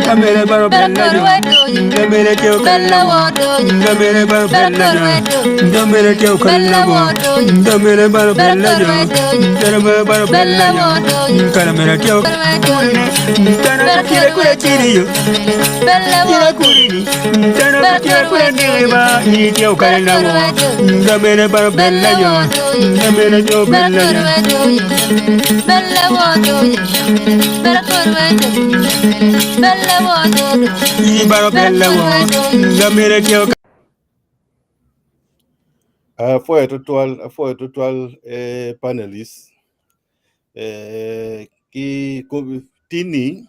Kamere baro bella jo, kamere teo kalla wo, kamere baro bella jo, kamere teo kalla wo, kamere baro bella jo, kamere baro bella jo, kamere teo tana kira kura kiri yo, kira kuri ni, tana kira kura ni ba, ni teo kalla wo, kamere baro bella jo, kamere teo bella jo. Apwoyo tutwal, apwoyo tutwal eh, panelist eh, ki tini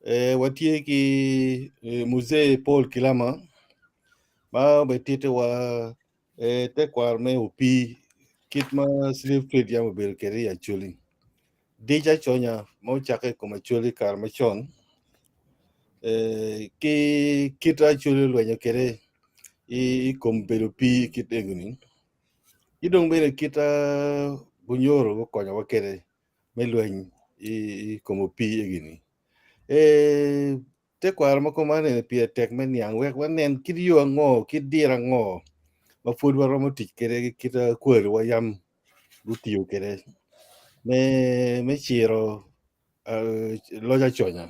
eh, watye ki eh, Muzee Paul Kilama ma obetitiwa eh, tekwaro me opii kit ma slave trade yam obedo kwede i Acholi. Dic aconya ma ocakke i kom Acholi i kare macon eh, ki kit Acholi olwenyo kwede i kom bedo opii i kit egoni. Ki dong bene kit Bunyoro gukonyowa kwede me lweny i kom opii egini. Eh, Tekwaro ma kuman eni pire tek me niang wek wanen kit yo ango, kit diro ango ma pwod waromo tic kwede ki kit kwariwa yam gutiyo kwede me me ciro loc aconya.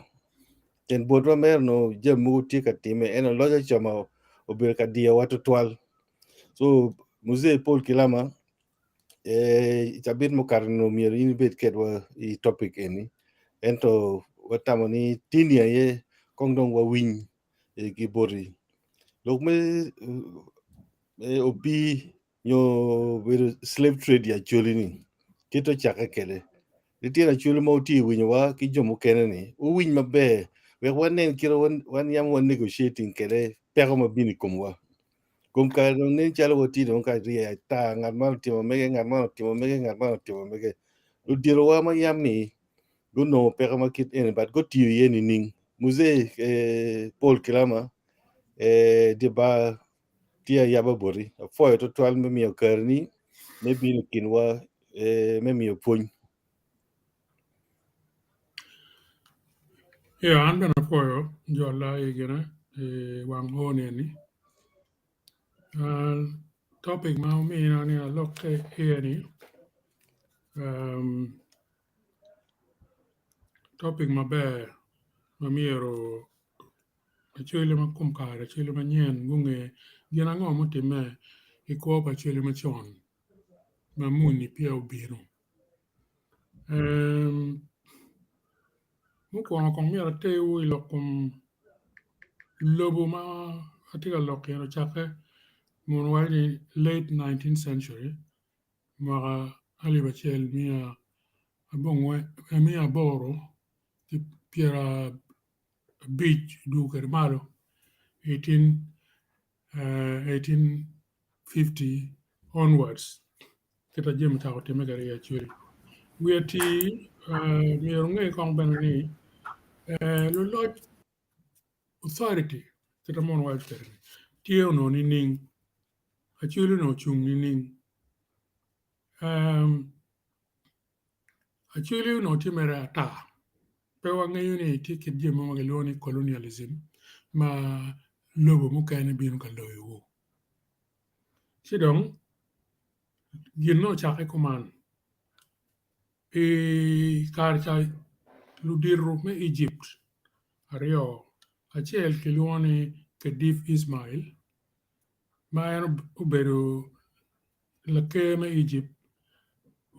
Pien botwa mere onongo jami mogo tye ka timme ento loc aconya obedo ka diyowa tutwal. So Muzee Paul Kilama i cabit mukato ni omyero in ibed kedwa i topic eni ento watamo ni tini aye kong dong wawiny ki boti lok me opii nyo bedo slave trade i Acholi ni kit ocakke kwede litino Acholi ma wutye ka winyowa ki jo mukene ni wuwiny maber wek wanen kit ma wan yam wa negotiating kwede peko ma bino i komwa. Kom kare dong nen calo watye dong ka ryeyo ata, ngat man otimo mege, ngat man otimo mege, ngat man otimo mege. Luditowa ma yam-mi gunongo peko ma kit eni but gutiyo iye nining? Muzee eh, Paul Kilama eh, dye bar tye ayaba boti. Apwoyo twatwal me miyo kareni me bino i kinwa eh, me miyo pwony. Iya an bene apwoyo jolla i gine i wang oo ni eni topic ma omina ni alok iye ni topic maber ma myero Acholi ma kom kare acholi manyen gunge gin ango mutimme i kwo pa acholi macon ma muni peya obino. Mukwongo kong myero aterwu i lok kom lobo ma atye ka lok iye ni ocakke muno waco ni late 19 century mwaka alip acel miya aboro ki pyerabic dwogo kwede malo 1850 onwards kit ma jami ocako timme kwede i Acholi. Wiye atir myero wunge kong bene ni luloc authority kit ma mono waco kwede ni tye onongo nining Acholi onongo ocung nining Acholi onongo tye mere ata pe wangeyo ni tye kit jami mo ma kilwongo ni colonialism ma lobo mukene bino ka loyowu. Ci dong gin ma ocakke kuman i kare ca ludito me Ejipt aryo acel kilwongo ni Khedive Ismail ma en obedo laker me Ejipt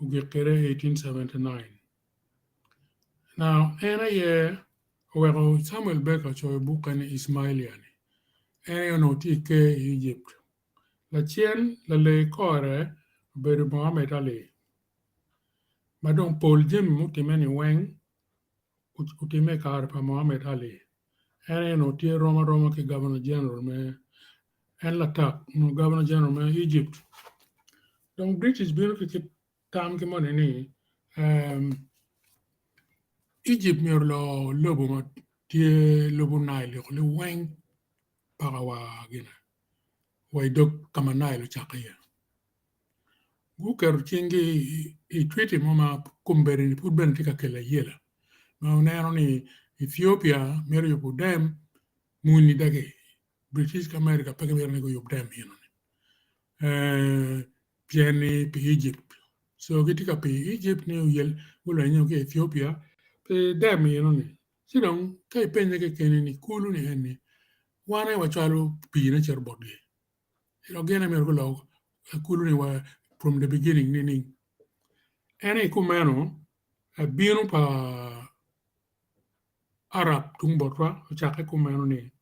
ogik kwede i 1879. Now en aye oweko Samuel Baker ocoyo bukke ni Ismailia ni en aye onongo tye i ker i Ejipt. Lacen lalee kore obedo Mohammed Ali ma dong pol jami mutimme ni weng otimme i kare pa Mohammed Ali. En aye onongo tye rom aroma ki Governor General me en latak onongo Governor General me Egypt. Dong British bino ki kit tam ki moni ni Egypt myero olor lobo ma tye lubo Nile liweng paka wa gine wa i dog ka ma Nile ocakke iye. Guketo cinggi i treaty mo ma kombeddi-ni pud bene tye ka kelo ayela. ma oneno ni Ethiopia mito yubo dam muni dagi British ki America pe gimito ni guyub dam eno-ni pien ni pi Egypt so gitye ka piyo Egypt ni oyel gulwenyo ki Ethiopia pi dam eno-ni ci dong ka ipenye kekeni ni kulu ni eni wan aye wacwalo piine cito botgi dok gin aye myero gulok kulu ni wa from the beginning nining en aye kumeno bino pa Arab tung botwa ocakke kumeno ni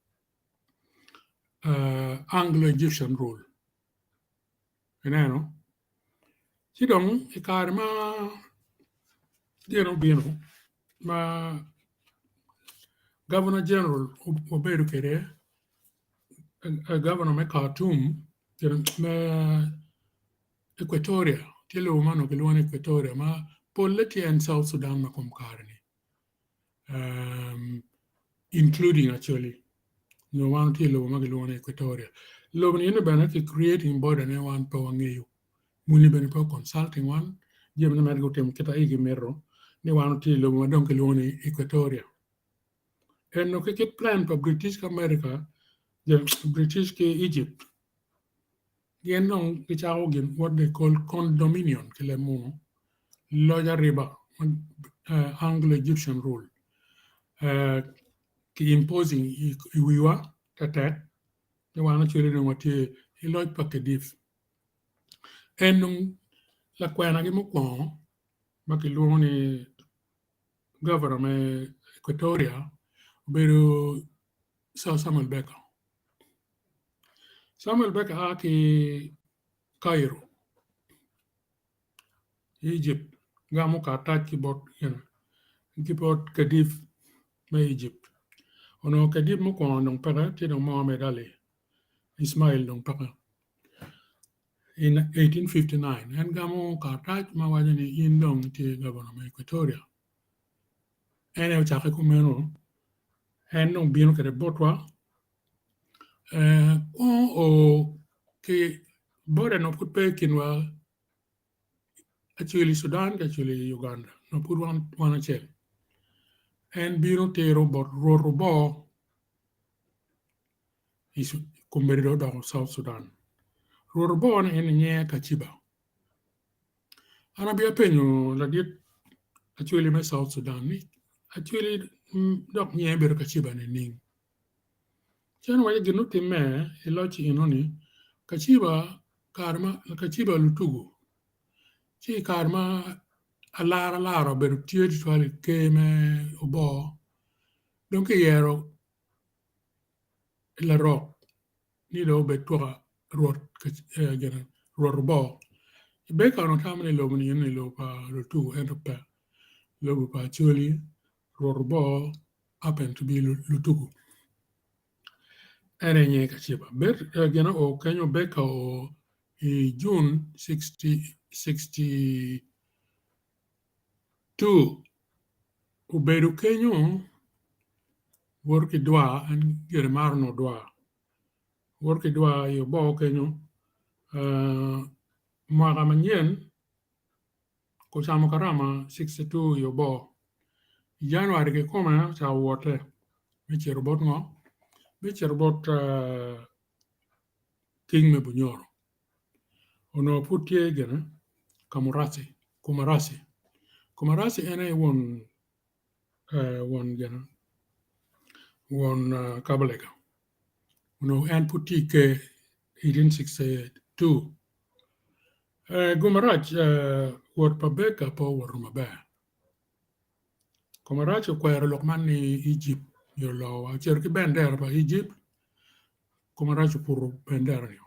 Anglo Egyptian rule ineno ci dong i kare ma gin obino ma Governor General obedo kwede Governor me Khartoum me Equatoria tye lobo ma onongo kilwongo ni Equatoria ma polle tye en South Sudan ma kom kare-ni including Acholi nyo wan watye i lobo ma kilwongo ni Equatoria. Lobo ni eni bene ki creating border ne wan pe wangeyo muni bene pe o consulting wan jami ne mere gutimo kit ma igi mito ni wan watye i lobo ma dong kilwongo ni Equatoria. Eno ki kit plan pa British ki America British ki Egypt gin dong gicako gin what they call condominion ki leb munu loc ariba Anglo Egyptian rule ki imposing i wiwa tetek ni wan actually dong watye i loc pa Khedive. En dong lakwenagi mukwongo ma kilwongo ni governor me Equatoria obedo Sir Samuel Baker. Samuel Baker a ki Cairo, Egypt gamo karatac ki bot ki bot Khedive me Egypt. Onongo Khedive mukwongo dong peke tye dong Mohammed Ali Ismail dong peke. In 1859 en gamo karatac ma waco ni in dong itye gavana me Equatoria. En aye ocakke kumeno en dong obino kwede botwa Kwongo o ki boda onongo pud pe i kinwa acel i Sudan ki acel i Uganda onongo pud wan acel en bino tiro bot Rwot Oboo kombeddi dong odoko South Sudan Rwot Oboo ni en nyinge Kaciba an abino apenyo ladit Acholi me South Sudan ni Acholi dok nyinge bedo Kaciba nining? Ci en owaco gin mutimme i loc enoni, Kaciba kare ma Kaciba lutugo ci i kare ma alara lara obedo tye tutwal i ker me oboo dong kiyero larok ni dong obed twaka rwot rwot oboo. Baker onongo tamo ni lobo ni eni lobo pa lutugo ento pe lobo pa Acholi rwot oboo happen to be lutuku en aye nyinge Kaciba gin oo kenyo Baker oo i June 62 obedo kenyo woto ki dwar en gire maro nongo dwar woto ki dwar i oboo kenyo mwaka manyen Ocamo karama 62 i oboo. I January kikome ocako wotte me cito bot ngo? Me cito bot King me Bunyoro. Onongo pud tye gine Kamurasi, Kumarasi. Kumarasi en aye won won gine won Kabalega. Onongo en pud tye i ker 1862. Gumarac wot pa Baker pe owoto maber. Komarac okwero lok man ni Ejipt myero olowa. Ocito ki bendera pa Ejipt, Komarac oputo bendera-ni.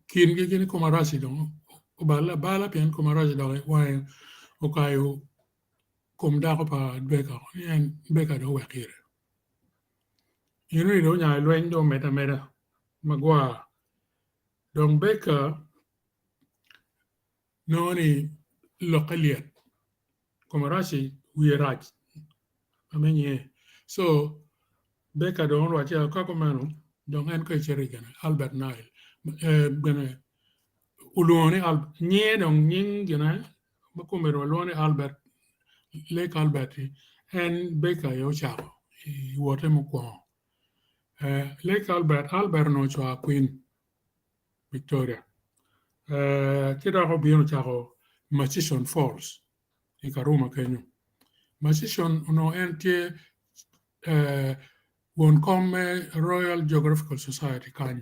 Kingi gin ki Komaraci dong oballe abala pien Komaraci dok wange okayo kom dako pa Baker ni en Baker dong owek ire. Eno-ni dong onyayo lweny dong omedde ameda magwar. Dong Baker nongo ni lokke lyet, Komaraci wiye rac ma me nyinge. So Baker dong orwacce ka kumeno dong en kong ecito i gine Albert Nile gine olwongo ni nyinge dong nying gine. ma komedi walwongo ni Albert Lake Albert-ti en Baker aye ocako i wote mukwongo. Lake Albert, Albert onongo ocwako Queen Victoria ci dok obino ocako Murchison Falls i Karuma kenyo. Murchison onongo en tye won kom me Royal Geographical Society kany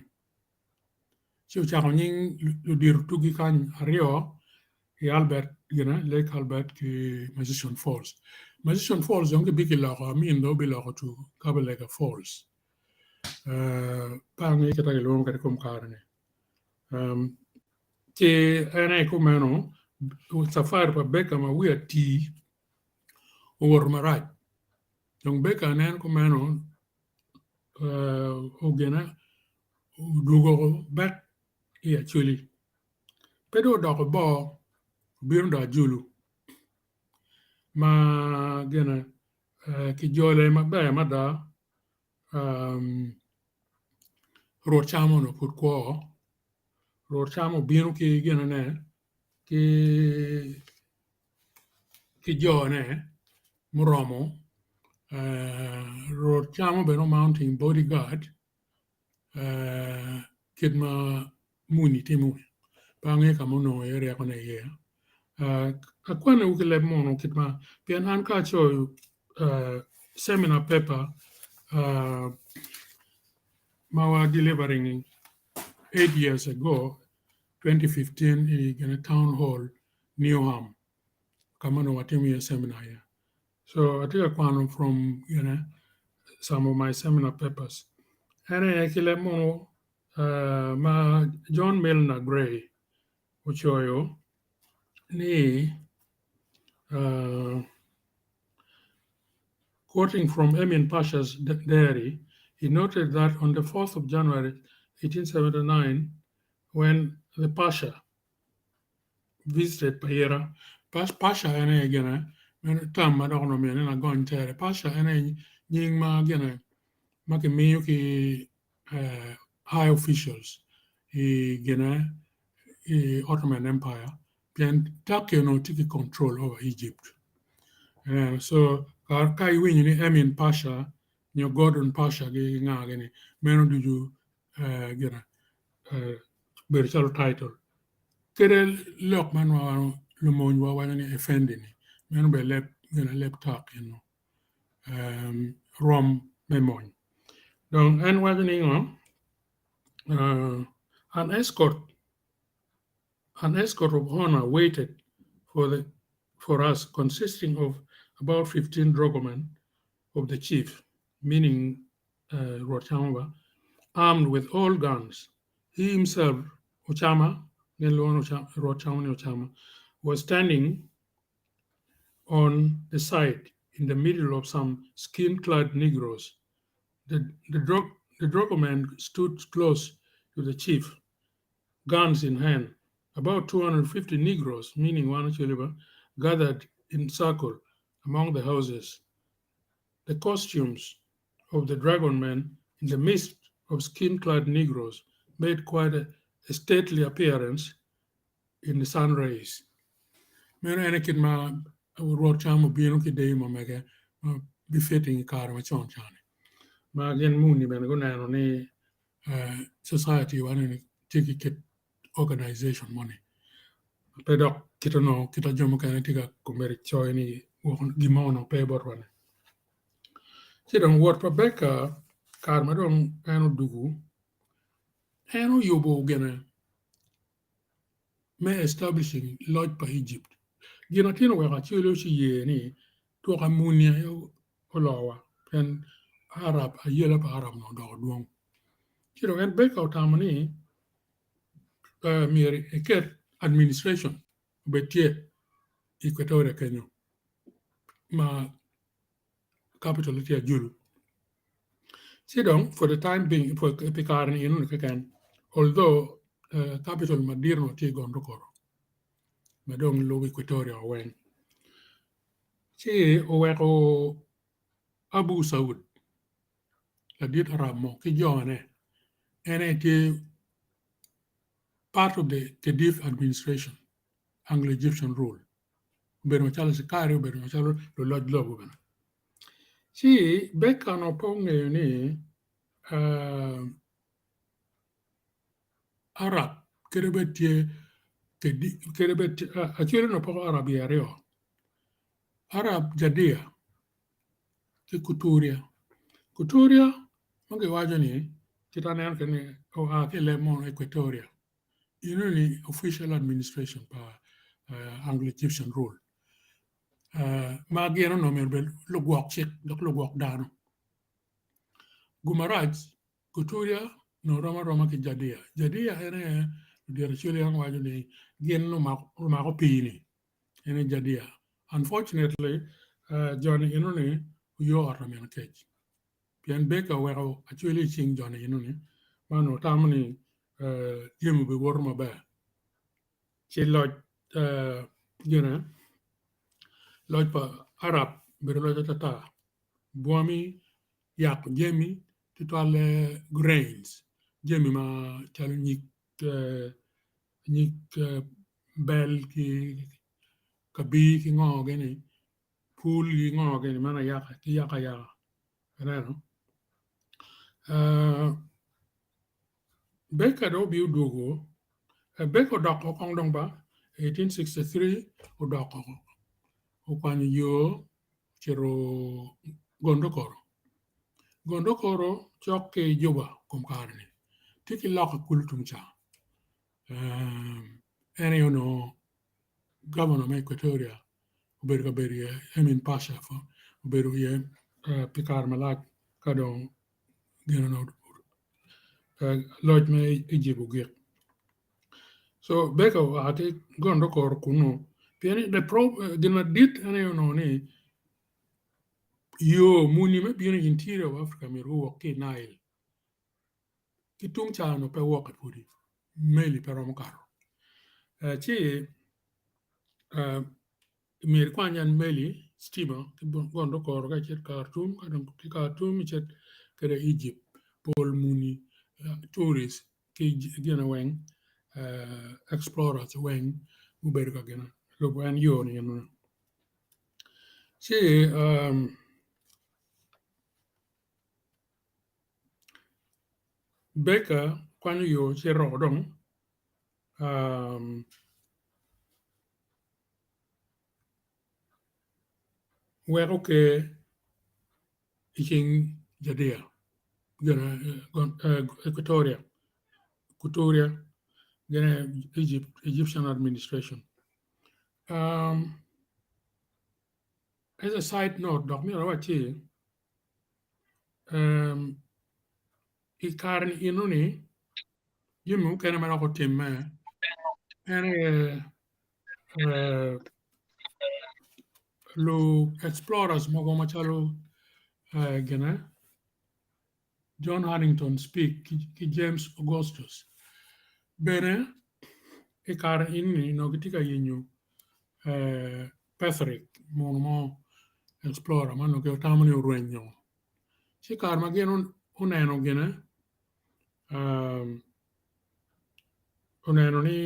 ci ocako nying ludito tugi kany aryo i Albert gine Lake Albert ki Murchison Falls. Murchison Falls dong kibi kiloko amin dong obiloko to Kabalega Falls. Pe angeyo kit ma kilwongo kwede i kom kare-ni. Ci en aye kumeno cafari pa Baker ma wiye ati owoto marac. Dong Baker nen kumeno ogene odwogo bek i Acholi. Pe dong odoko bor obino dong Ajulu ma gine kijole maber mada Rwot cam onongo pud kwo Rwot cam obino ki ginene ki jone muromo Rwot cam bene mounting body guard kit ma muni timo pe angeyo ka ma onongo iye ryekone iye akwanowu ki leb munu kit ma pien an ka acoyo seminar paper ma wa delivering 8 years ago, 2015, i gine town hall Newham ka ma onongo watimo iye seminar iye. So atye ka kwano from some of my seminar papers. En aye ki leb munu ma John Milner Gray ocoyo ni, quoting from Emin Pasha's diary, he noted that on the 4th of January 1879, when the Pasha visited Payera, Pasha en aye gine, term ma dok onongo myero ni agony tere. Pasha en aye nying ma gine ma kimiyo ki high officials i gine i Ottoman Empire pien Turkey onongo tye ki control over Egypt. So ka iwinyo ni Emin Pasha nyo Gordon Pasha gi nga gini, meno ducu gine bedo calo title. Kede lok ma nongo lumonywa waco ni Effendi ni meno bene leb gine leb Turk eno rwom me mony. Dong en waco ni ngo An escort of honor waited for us, consisting of about 15 dragomen of the chief, meaning Rwot, armed with all guns. He himself, Ochama, Rwot, was standing on the side in the middle of some skin-clad Negroes. The dragoman stood close to the chief, guns in hand. About 250 Negroes, meaning one Achiliba, gathered in circle among the houses. The costumes of the dragonmen in the midst of skin-clad Negroes made quite a stately appearance in the sun rays. Meno ene kit ma Rwot cam obino ki deyo ma mege ma befitting i kare macon cani. Ma gin muni bene guneno ni society wa ni tye ki kit organization moni. Pe dok kit onongo kit a jo mukene tye ka komedi coyo ni gin mo onongo pe botwa ni. Ci dong wot pa Baker kare ma dong en odugu en oyubo gine me establishing loc pa Egypt. Gin atin oweko Acholi ci ye ni twok amuni aye olowa pien Arab ayela pa Arab onongo odoko dwong. Ci dong en Baker otamo ni myero eket administration obed tye i Equatoria kenyo ma capital tye Ajulu. Ci dong for the time being pi kare ni enoni keken, although capital madit onongo tye i Gondokoro ma dong lubo Equatoria weng. Ci oweko Abu Saud ladit Arab mo ki jone en aye tye part of the Khedive administration, Anglo-Egyptian rule. Obedo macalo askari, obedo macalo luloc lobo bene. Ci Baker onongo pe ongeyo ni Arab kadi bed tye kadi bed Acholi onongo poko Arab iye aryo, Arab Jadia ki Kuturia. Kuturia ma giwaco ni kit aneno kwede ni oa ki i leb munu Equatoria enoni official administration pa Anglo Egyptian rule ma gin onongo myero obed lugwok cik dok lugwok dano. Gumarac Kuturia onongo rom aroma ki Jadia. Jadia en aye ludito Acholi en waco ni gin lumako pii-ni en aye Jadia. Unfortunately joni enoni oyo ot lamin kec pien Baker oweko Acholi i cing joni enoni ma onongo tamo ni jami obiwoto maber ci loc gine loc pa Arab obedo loc atata bwami yako jami tutwalle grains jami macalo nyig bel ki kabir ki ngo gini pul ki ngo gini meno ayaka kiyako ayaka ineno Baker dong obino odwogo Baker odoko kong dong ba 1863 odoko okwanyo yo ocito Gondokoro. Gondokoro cok ki Juba kom kare-ni tye ki loka kulu tung ca en aye onongo gavana me Equatoria obedo ka bedo iye Emin Pasha obedo iye pi kare malac ka dong gin onongo loc me Ejipt ogik. So Baker oa ki Gondokoro kunu pien ni gin madit en aye onongo ni yo muni me bino i interior of Africa myero guwok ki i Nile ki tung ca onongo pe wokke pudi meli pe romo kato ci myero ikwany en meli citima ki Gondokoro ka icito Khartoum ka dong ki Khartoum icit kwede Egypt pol muni tourist ki gine weng explorers weng gubedo ka gine lubo en yo ni enoni ci Baker kwanyo yo cito dong Weko ker i cing Judea Equatoria Egyptian administration as a side note dok myero awacci i kare-ni enoni jami mukene ma dok otimme en aye lu explorers mogo macalo gine John Hannington Speke ki James Augustus bene i kare eni onongo gitye ka yenyo Petherick munu mo explorer ma onongo gitamo ni orwenyo ci i kare ma gin oneno gine oneno ni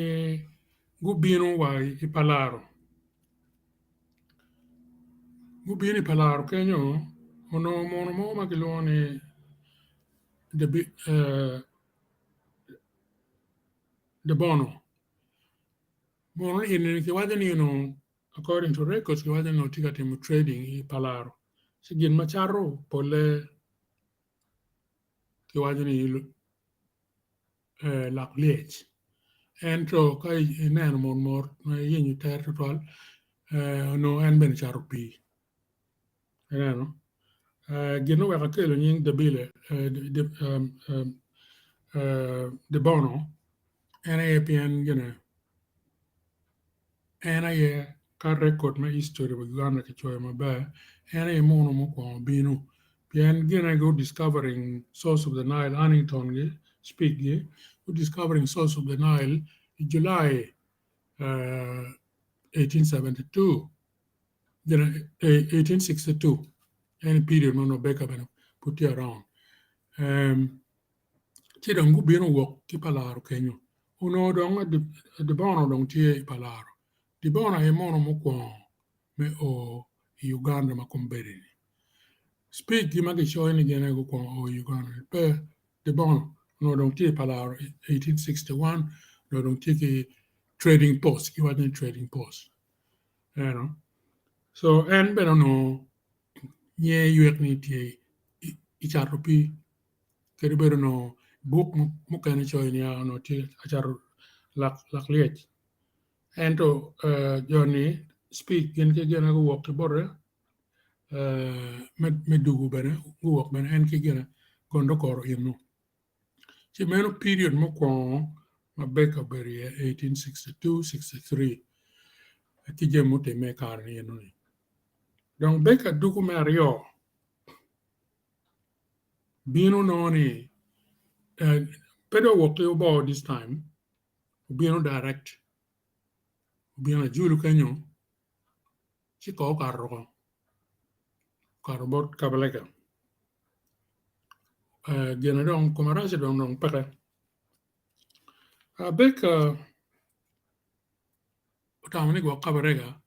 gubino wa i palaro gubino i palaro kenyo onongo muno mo ma kilwongo ni Debono muno eni kiwaco ni onongo according to records giwaco ni onongo tye ka timo trading i palaro ci gin ma cato polle kiwaco ni lak lyec ento ka ineno mot mot ma iyenyo tere tutwal onongo en bene cato pii ineno gin ma oweko akelo nying Dabile Debono en aye pien gine En aye ka rekod me history pa Uganda kicoyo maber, en aye muno mukwongo bino pien gin aye gu discovering source of the Nile, Hannington gi, Speke gi, gu discovering source of the Nile i July 1872, 1862 en aye period ma onongo Baker bene pud tye around. Ci dong gubino wok ki pa laro kenyo. Onongo dong Debono dong tye i pa laro. Debono aye mono mukwongo. me o i Uganda ma kombeddi-ni. Speech gi ma gicoyo ni gin aye gukwongo o i Uganda ni pe De Bono onongo dong tye i Palaro i 1861 onongo dong tye ki trading post giwaco ni trading post eno so en bene onongo nyer ywek ni tye i cato pii kadi bed onongo buk mukene coyo ni onongo tye acato lak lyec ento joni speech gin ki gine guwok ki bote me dugu bene guwok bene en ki gine gondo koro eno ci meno period mukwongo ma Baker obedo iye 1862-63 ki jami mutimme i kare-ni eno-ni. Dong Baker dugu me aryo bino nongo ni pe dong owok ki oboo this time obino direct obino Ajulu kenyo ci kong okato woko okato bot Kabalega gine dong kome rac-ci dong peke Baker otamo ni gwok Kabarega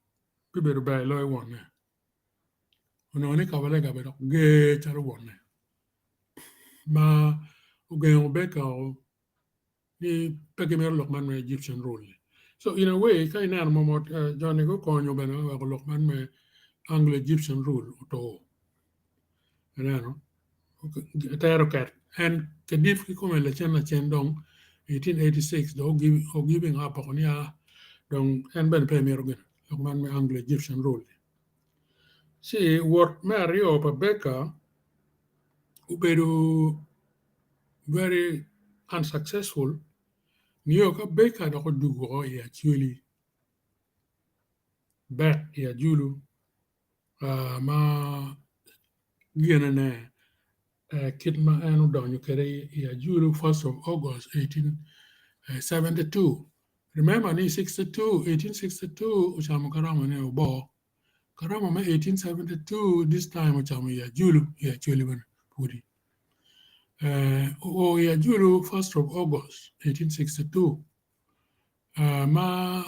bibedo ber loyo wonne onongo ni Kabarega bene dok ger calo wonne ma ogengo Baker ni pe gimito lok man me Egyptian rule ni. So in a way ka ineno momot joni gukonyo bene me weko lok man me Anglo Egyptian rule oto. Ineno tero ket en Khedive kikome lacen lacen dong 1886 dong o giving up oko ni a dong en bene pe emito gin lok man me Anglo Egyptian rule ni. Ci wot me aryo pa Baker obedo very unsuccessful nio ka Baker dok odwogo woko i Acholi back i Ajulu ma ginene kit ma en odonyo kwede i Ajulu first of August 1872 remember ni 1862 ocamo karama-ni oboo karama me 1872 this time ocamo i Ajulu i Acholi bene pudi. Oo i Ajulu first of August 1862 ma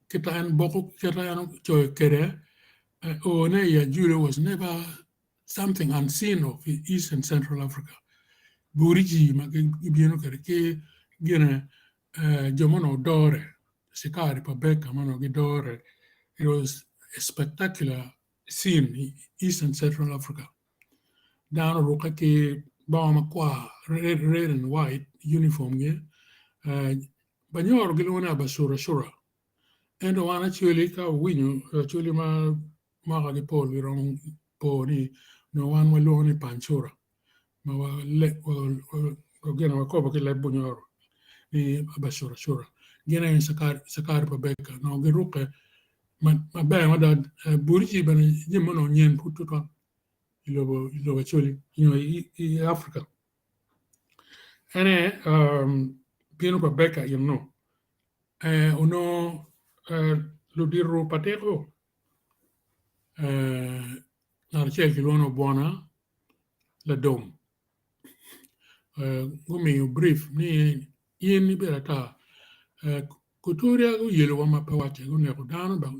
kita en boko kita en ocoyo kwede oone i Ajulu was never something unseen of East and Central Africa. Buriji ma gibino kwede ki gine jo ma onongo dore cikari pa Baker ma onongo gidore it was a spectacular scene i East and Central Africa. Dano orukke ki bongo makwar red and white uniform gi banyoro gilwongo ni abacuracura ento wan acwali ka owinyo acwali ma mwaka gi pol giromo po ni onongo wan walwongo ni pancura ma gin wakobo ki leb bunyoro ni abacuracura gin aye cakari pa Baker onongo girukke maber mada buriji bene jami ma onongo nyen pud tutwal i lobo Acholi nyo i Africa en aye bino pa Baker eno onongo ludito pa tiko ngat acel kilwongo ni Obwona Ladong gumiyo brief ni in ibedo ata Kuturia guyelowa ma pe wacce guneko dano dok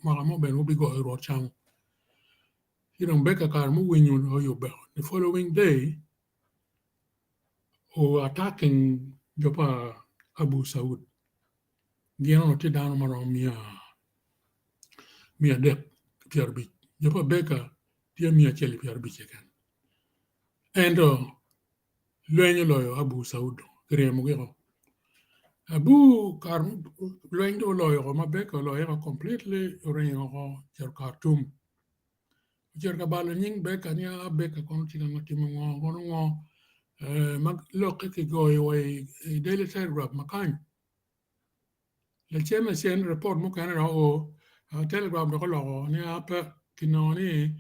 mwaka mo bene wubigoyo Rwot camo. Ci dong Baker kare muwinyo dong oyubbe the following day o attacking jo pa Abu Saud gin onongo tye dano ma romo 350 jo pa Baker tye 150 keken ento lweny oloyo Abu Saud kiryemogi woko. Abu kare lweny dong oloyo woko ma Baker oloye woko completely oringo woko ocito Khartoum ocito ka balo nying Baker ni aa Baker kono tye ka timo ngo kono ngo ma lokke kigoyo wa i Daily Telegraph ma kany lacen lacen report mukene dok oo Telegraph dok oloko ni aa pe kinongo ni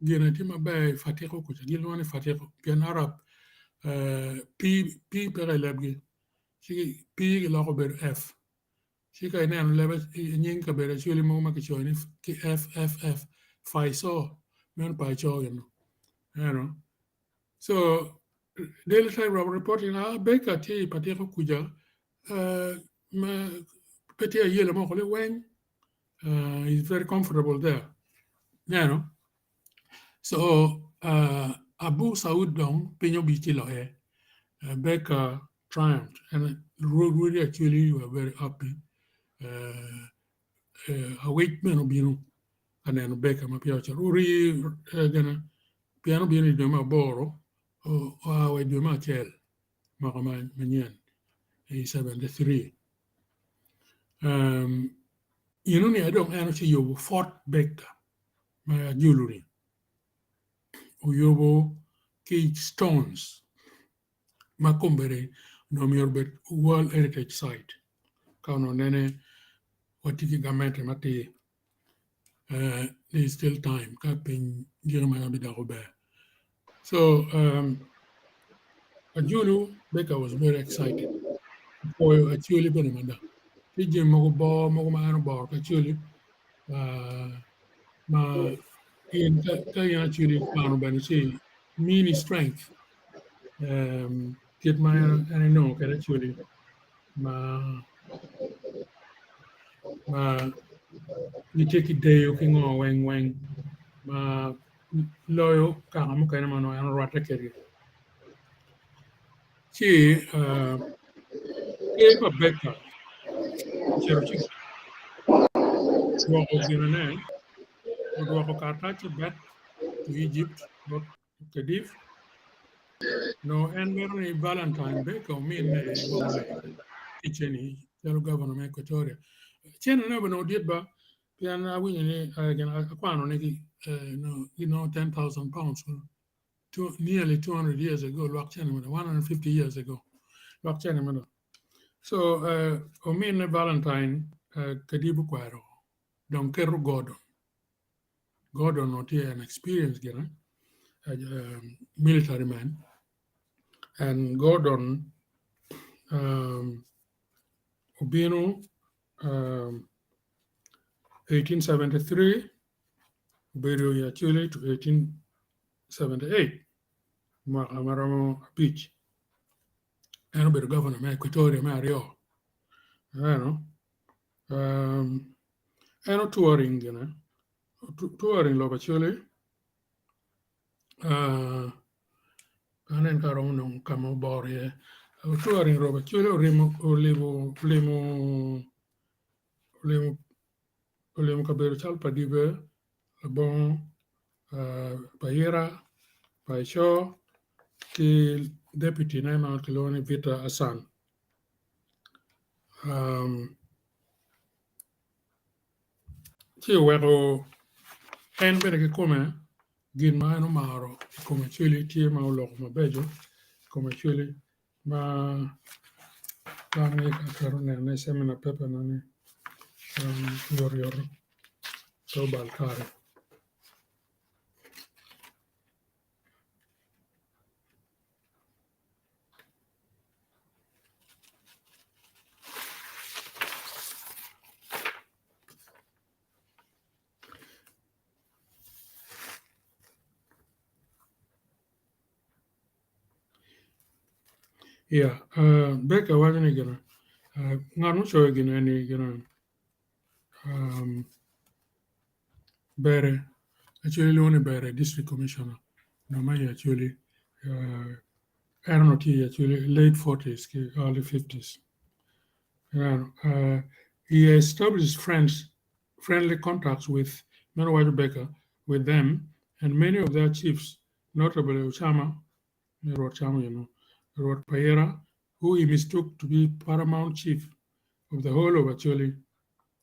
gine tye maber i Fatiko kuca gilwongo ni Fatiko pien Arab P peke i lebgi ci P giloko bedo F ci ka ineno lebe nying kabedo acwali mogo ma kicoyo ni ki F F F Faiso meno Paico eno ineno so Daily Telegraph reporting a Baker tye i Patiko kuca ma pe tye ayela mo liweng. He's very comfortable there. Neno? So Abu Saud dong piny obi ci loye. Baker triumphed and Rwodi actually were very happy. Awic bene obino ka neno Baker ma peya ocito. Ori gene pien obino i dwe me aboro oa wa i dwe me acel mwaka manyen i 73. Eno ni dong en ociyubo Fort Baker ma Ajulu-ni oyubo ki stones ma kombeddi onongo myero obed World Heritage Site ka onongo nene watye ki gamente matir there is still time ka piny giko mere bidoko ber. So Ajulu Baker was very excited opwoyo Acholi bene mada tye jami mogo bor mogo ma en oboro ki Acholi ma in ka in Acholi ikwano bene ci mini strength kit ma en enongo kwede Acholi ma ma gitye ki deyo ki ngo weng weng ma loyo kaka mukene ma onongo en orwatte kwedgi. Ci ker pa Baker ocito ci odwoko ginene, odwoko karatac-ci back to Egypt bot Khedive. Onongo en mito ni Valentine Baker omine ticce-ni calo gavana me Equatoria. Cene-ne bene onongo dit ba pien awinyo ni akwano ni ginongo 10,000 pounds nearly 200 years ago lwak cene mada 150 years ago lwak cene mada. So omine Valentine Khedive okwero dong keto Gordon. Gordon onongo tye an experienced gine military man and Gordon obino 1873 obedo i Acholi to 1878 mwaka maromo abic en obedo gavana me Equatoria me aryo ineno en otouring gine touring lobo Acholi anen ka aromo nongo ka ma oboro iye otouring lobo Acholi orimo olimo olimo olimo kabedo calo Padibe, Labongo, Payira, Paico ki deputy ne ma kilwongo ni Victor Hassan. Ci oweko en bene kikome gin ma en omaro i kom Acholi tye ma oloko mabeco i kom Acholi ma dano twero nene i ceminar paper na ni oyotoyot pe obal kare. Yeah, Baker waco ni gine ngat mucoyo gin eni gine Bere Acholi lwongo ni Bere district commissioner nyo ma i Acholi en onongo tye i Acholi late 40s ki early 50s. He established friends friendly contacts with meno waco Baker with them and many of their chiefs notably Ochama Rwot Chama you know Rwot Payera who he mistook to be paramount chief of the whole of Acholi.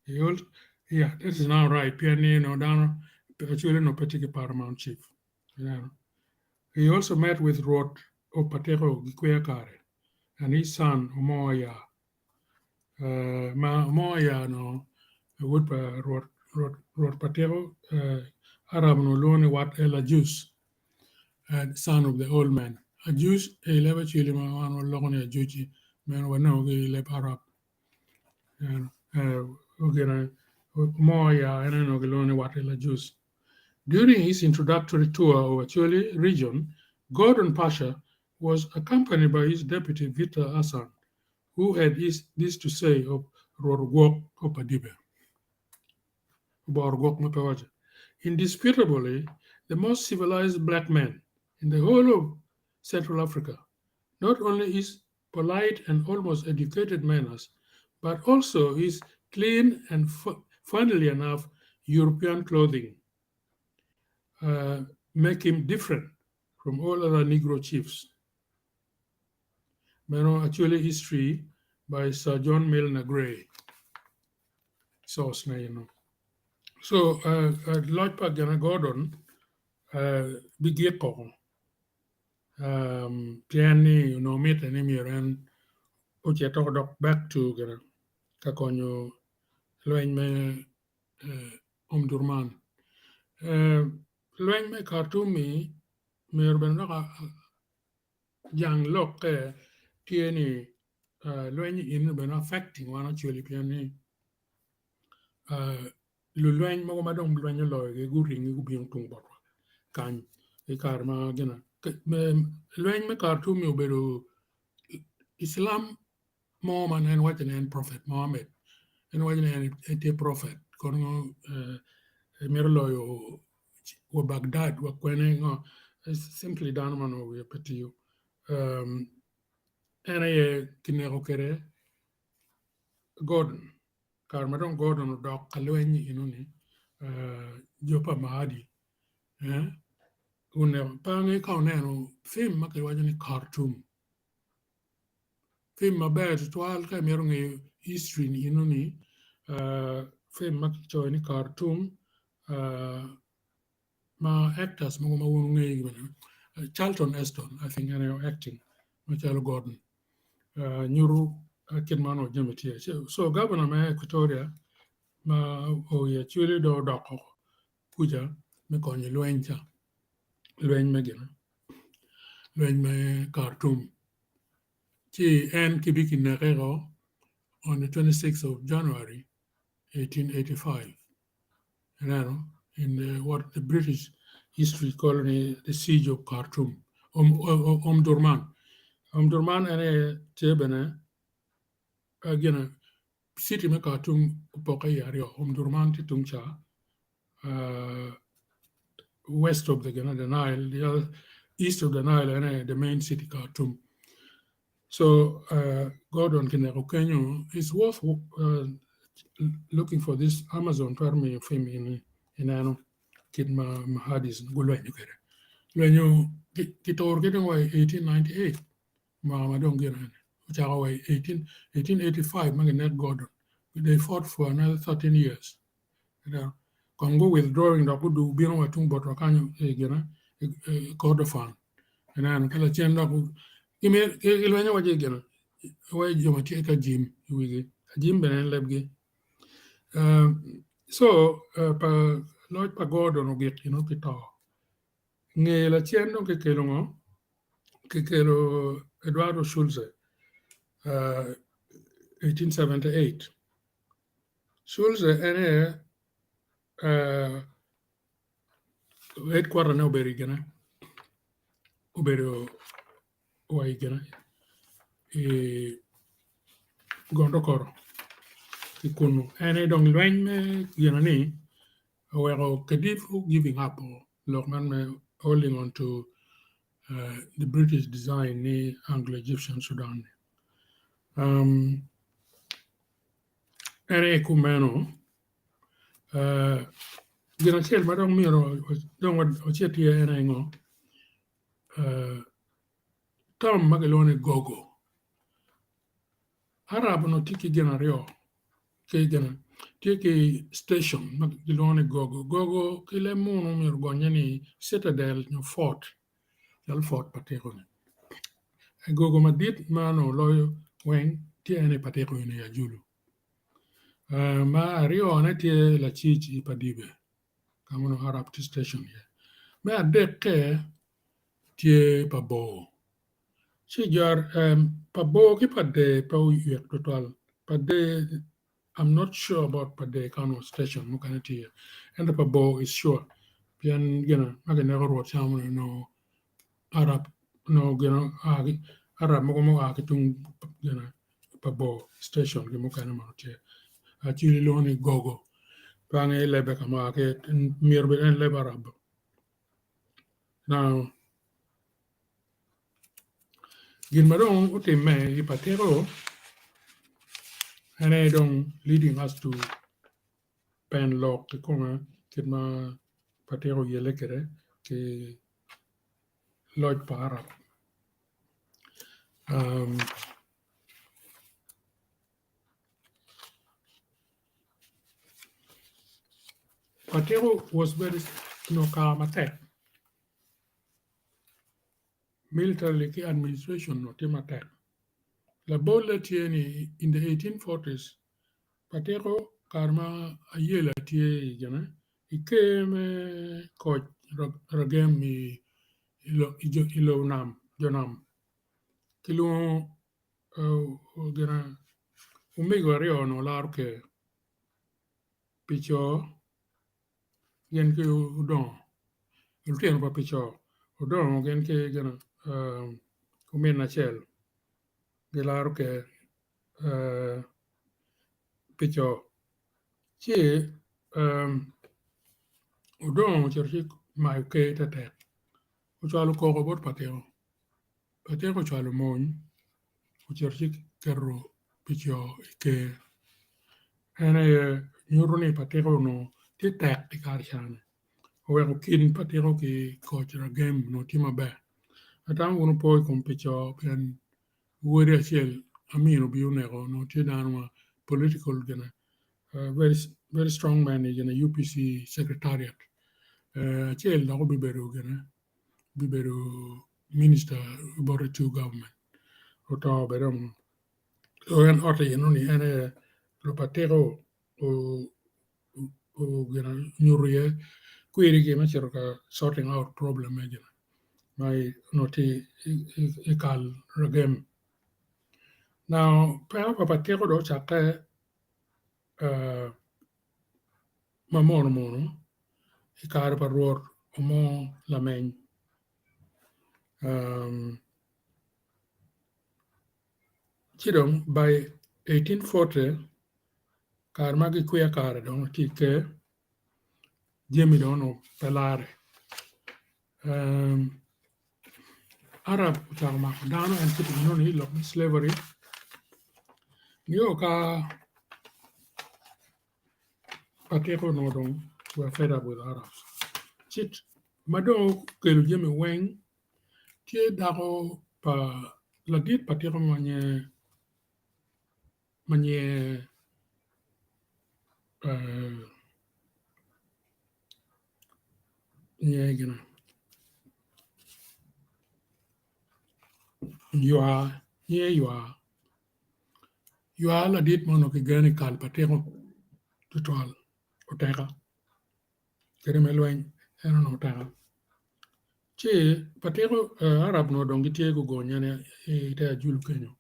He also, yeah, that is now right. Pien ni no dano Acholi no pe tye ki paramount chief. Yeah. He also met with Rwot of Pateko Gikweya Kare and his son Omoya. Ma Omoya no wod pa Rwot Rwot Rwot Pateko Arab no lwongo ni Wat El Ajus son of the old man. Ajus e leb Acholi ma wan waloko ni Ajuci meno wanongo ki i leb Arab. Omoya en onongo gilwongo ni Wat El Ajus. During his introductory tour of Acholi region, Gordon Pasha was accompanied by his deputy Victor Hassan, who had his, this to say of Rwot Ogwok of Padibe. Oboro gwok ma pe waco. Indisputably the most civilized black man in the whole of Central Africa, not only his polite and almost educated manners, but also his clean and funnily enough European clothing make him different from all other Negro chiefs. Meno Acholi History by Sir John Milner Gray. Source na eno. So loc pa Gina Gordon bigik koko pien ni onongo mitte ni myero en ocit dok back to gina ka konyo lweny me Omdurman. Lweny me Khartoum-mi myero bene dok jang lokke tye ni lweny eni bene affecting wan Acholi pien ni lulweny mogo ma dong lweny oloyogi guringi gubino tung botwa kany i kare ma gina lweny me Khartoum-mi obedo Islam mo ma en waco ni en prophet Mohammed en waco ni en etye prophet kono emito loyo wa Baghdad wa kwene ngo simply dano ma onongo wiye pe tiyo en aye kineko kwede Gordon kare ma dong Gordon odok ka lweny enoni jo pa Mahdi guneko pe ange ka oneno film ma kiwaco ni Khartoum Film maber tutwal ka imito ngeyo history ni enoni film ma kicoyo ni Khartoum ma actors mogo ma wun wungeyogi bene Charlton Heston I think en aye acting macalo Gordon nyuto kit ma onongo jami tye so gavana me Equatoria ma oye Acholi dong odoko kuca me konyo lweny ca lweny me gin lweny me Khartoum ci en kibi kineke o on the 26th of January 1885 ineno in the, what the British history call ni the siege of Khartoum Omdurman Omdurman en aye tye bene gine city me Khartoum opokke iye aryo Omdurman tye tung ca west of the, the Nile, the other, east of the Nile, and the main city, Khartoum. So Gordon kineko kenyo, it's worth looking for this Amazon twero miyo film in ineno kit ma Mahadis gulwenyo kwede. Lwenyo kituro ki dong wa i 1898 mwaka ma dong gin ene ocako wa i 18, 1885 ma ginek Gordon. They fought for another 13 years. Kong gu withdrawing dok gudu bino wa tung botwa kanyo i gine i Kordofan. Ineno ka lacen dok gilwenyo wa ci gine wa jo ma tye ka jim i wigi. Ajim bene en lebgi. So pa loc pa Gordon ogik ino ki to. Nge lacen dong kikelo ngo? Kikelo Eduardo Schulze 1878. Schulze en aye headquarter ne obedo i gine obedo wa i gine i Gondokoro ki kunu en aye dong lweny me gine ni oweko Khedive giving up lok man me holding on to the British design ni Anglo-Egyptian Sudan ni. En aye kumeno, gin acel ma dong myero dong wacit iye en aye ngo, term ma kilwongo ni gogo. Arab onongo tye ki gin aryo, tye ki station ma kilwongo ni gogo, gogo ki leb munu myero ogonye ni citadel nyo fort calo fort pa tiko-ni. Gogo madit ma onongo loyo weng tye en i patiko eni i Ajulu. Ma aryone tye lacic i Padibe ka ma onongo Arab tye station iye. Me adekke tye pa bor ci jo pa bor ki pa der pe oywek tutwal pa der I'm not sure about pa der ka onongo station mukene tye iye ento pa bor is sure pien gin ma kineko Rwot cawa moni onongo Arab onongo gin oa ki Arab mogo ma oa ki tung gin pa bor station ki mukene mono tye acwali lwongo ni gogo. Pe angeyo lebbe ka ma oa ki iye, myero obed en leb Arab. Now, gin ma dong otimme i patiko en aye dong leading us to pen lok kikome kit ma patiko oyelle kwede ki loc pa Arab. Patiko was very onongo kare matek militarily ki administration onongo tye matek labolle tye ni in the 1840s Patiko kare ma ayela tye i gine i ker me koc ragem i lobo nam jo nam kilwongo gine omego aryo onongo laro ker pi co gin ki odongo lutino pa pi co odongo gin ki gine ominne acel gilaro ker pi co ci odongo ocito ci mayo ker tetek ocwalo koko bot patiko Patiko ocwalo mony ocito ci keto pi co i ker en aye nyuto ni patiko onongo tye tek i kare cani oweko kin patiko ki koc ragem onongo tye maber atamo wun wupo i kom pi co pien wode acel Amin obino oneko onongo tye dano ma political gine very strong man i gine UPC secretariat acel dok obibedo gine bibedo minista bot two government oto bene dong so en otte enoni en aye lupatiko onyuto iye kwirigi me cito ka sorting out problem me gine ma onongo tye i kal ragem. Now peko pa patiko dong ocakke ma mono mono i kare pa Rwot Omor Lameny ci dong by 1840 kare ma gikwiya kare dong tye i ker jami dong onongo pe larre Arab ocako mako dano en kit enoni lok me slavery nio ka Patiko onongo dong were fed up with Arabs ci ma dong okelo jami weng tye dako pa ladit patiko ma nyinge gin Ywa nyinge Ywa Ywa ladit ma onongo kigeno i kal patiko tutwal oteka kadi me lweny en onongo oteka ci patiko Arab onongo dong gitye gugonye i te ajulu kenyo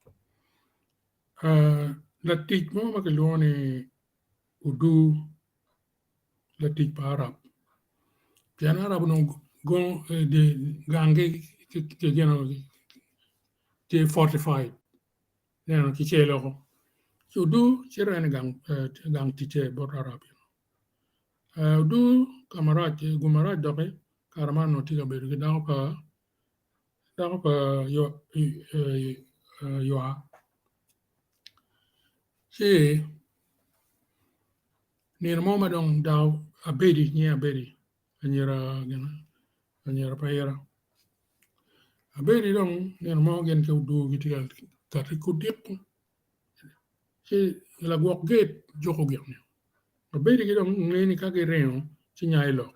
latic mo ma kilwongo ni Odur latic pa Arab pien Arab onongo ganggi tye fortified ineno kicelo woko ci odur cito en i gang ticce bot Arab odur ka marac gum marac doki kare man onongo tye ka bedo ki dako pa dako pa Ywa ci nino mo ma dong dako Abedi nyinge Abedi anyira gin anyira pa ira Abedi dong nino mo gin ki odur gitye ka kati ki odiko ci lagwok gate juko gin-ni Abedi ki dong ngeyo ni ka giringo ci nyayo lok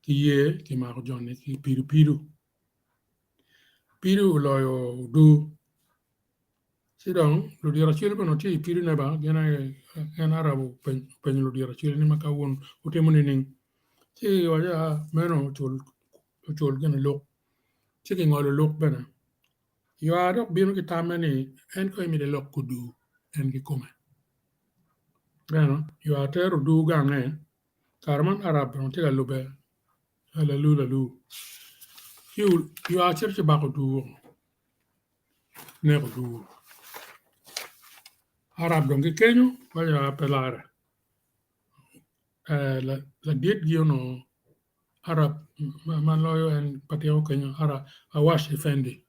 ki ye kimako joni ki pido pido pido oloyo odur ci dong ludito acel bene tye i pidone ba gin aye en Arab openyo ludito acel ni ma ka wun wutimo nining ci giwaco aa meno ocul gin luk ci kingolo luk bene Ywa dok bino ki tamme ni en kong emito elok ki odur en kikome ineno Ywa tero odur gange kare man Arab dong tye ka lube lalu lalu ci Ywa cito ci bako odur woko neko odur Arab dong gikenyo waco pe larre. Laditgi onongo Arab ma loyo en patiko kenyo Arab Awash Effendi.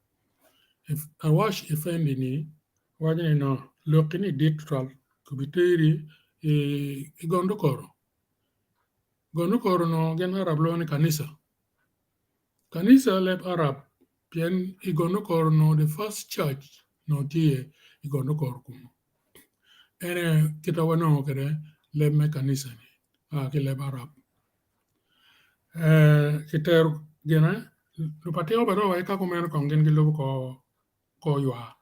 Awash Effendi ni waco ni no lokki ni dit tutwal kubiteri i Gondokoro. Gondokoro onongo gin Arab lwongo ni kanisa. Kanisa leb Arab pien i Gondokoro onongo the first church onongo tye iye i Gondokoro kunu. En aye kit ma wanongo kwede leb me kanisa ni a ki leb Arab. Kitero gine lupatiko bene wa ka kumeno kong gin gilubo kor ywar.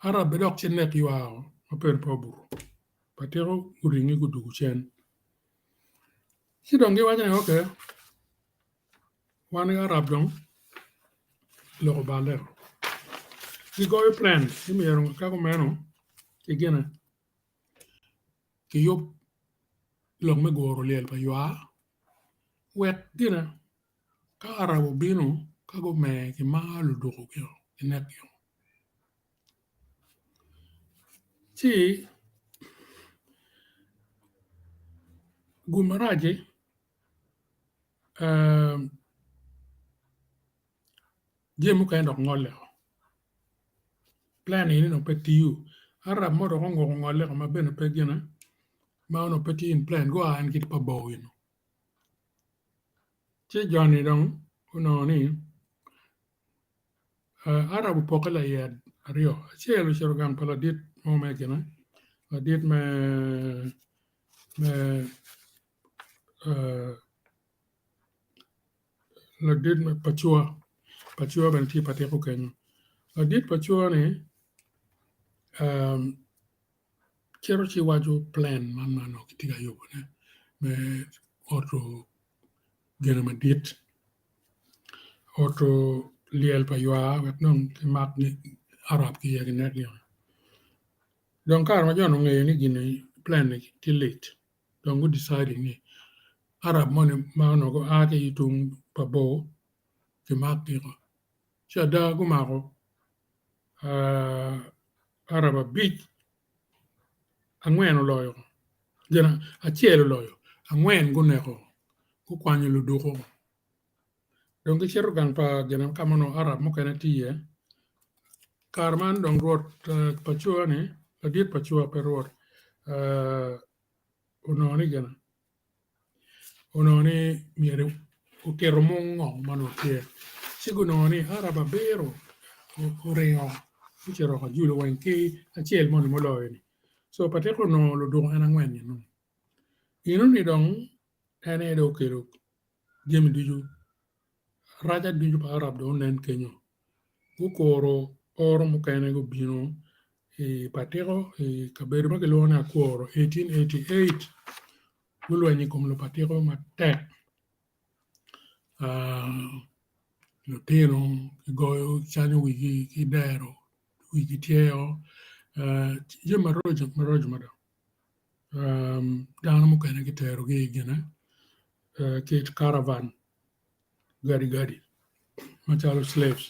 Arab bene dok ci nek ywar ma pedo pe obuto patiko guringi gudwogo cen. Ci dong giwaco ni ok wan ki Arab dong lok oballe gigoyo plan ni myero ka kumeno ki gine kiyub lok me guro lyel pa ywar wek gine ka Arab obino ka gumer kimaro luduku gio kinek gio. Ci gum marac-ci jami mukene dok ngolle plan eni dong pe tiyo Arab mo dok onguko ngolle ma bene pe gine ma onongo pe tye in plan gua en ki pa bor eno ci joni dong onongo ni Arab opokke laiye aryo, acel ocito gang pa ladit mo me gine ladit me ladit me Pacua, Pacua bene tye patiko kenyo ladit Pacua ni cito ci waco plan man ma onongo kitye ka yubone me oto gine madit oto lyel pa ywar wek dong kimak Arab ki iye kinek gio dong kare ma jo-ni ongeyo ni gini plan ni tye lit dong gu deciding ni Arab moni ma onongo gua ki tung pa bor kimak gio ci ada gumako Arab abic angwen oloyo gin acel oloyo angwen guneko gukwanyo luduku dong gicito gang pa gin ka ma onongo Arab mukene tye iye kare man dong rwot Pacua ni ladit Pacua pe rwot onongo ni gin onongo ni myero otito mung ngo ma onongo tye ci gunongo ni Arab abiro oringo gucito ka julo weng ki acel moni muloyo ni so patiko onongo ludoko en angwen ni nongo enoni dong en aye dong okelo jami ducu raca ducu pa Arab dong onen kenyo gukuro oro mukene gubino i patiko i kabedo ma kilwongo ni Akworo 1888 gulwenyo i kom lupatiko matek lutino kigoyo kicanyo wigi ki dero wigi tyeo jami maraco mada dano mukene kiterogi i gine ki karavan gadigadi macalo slaves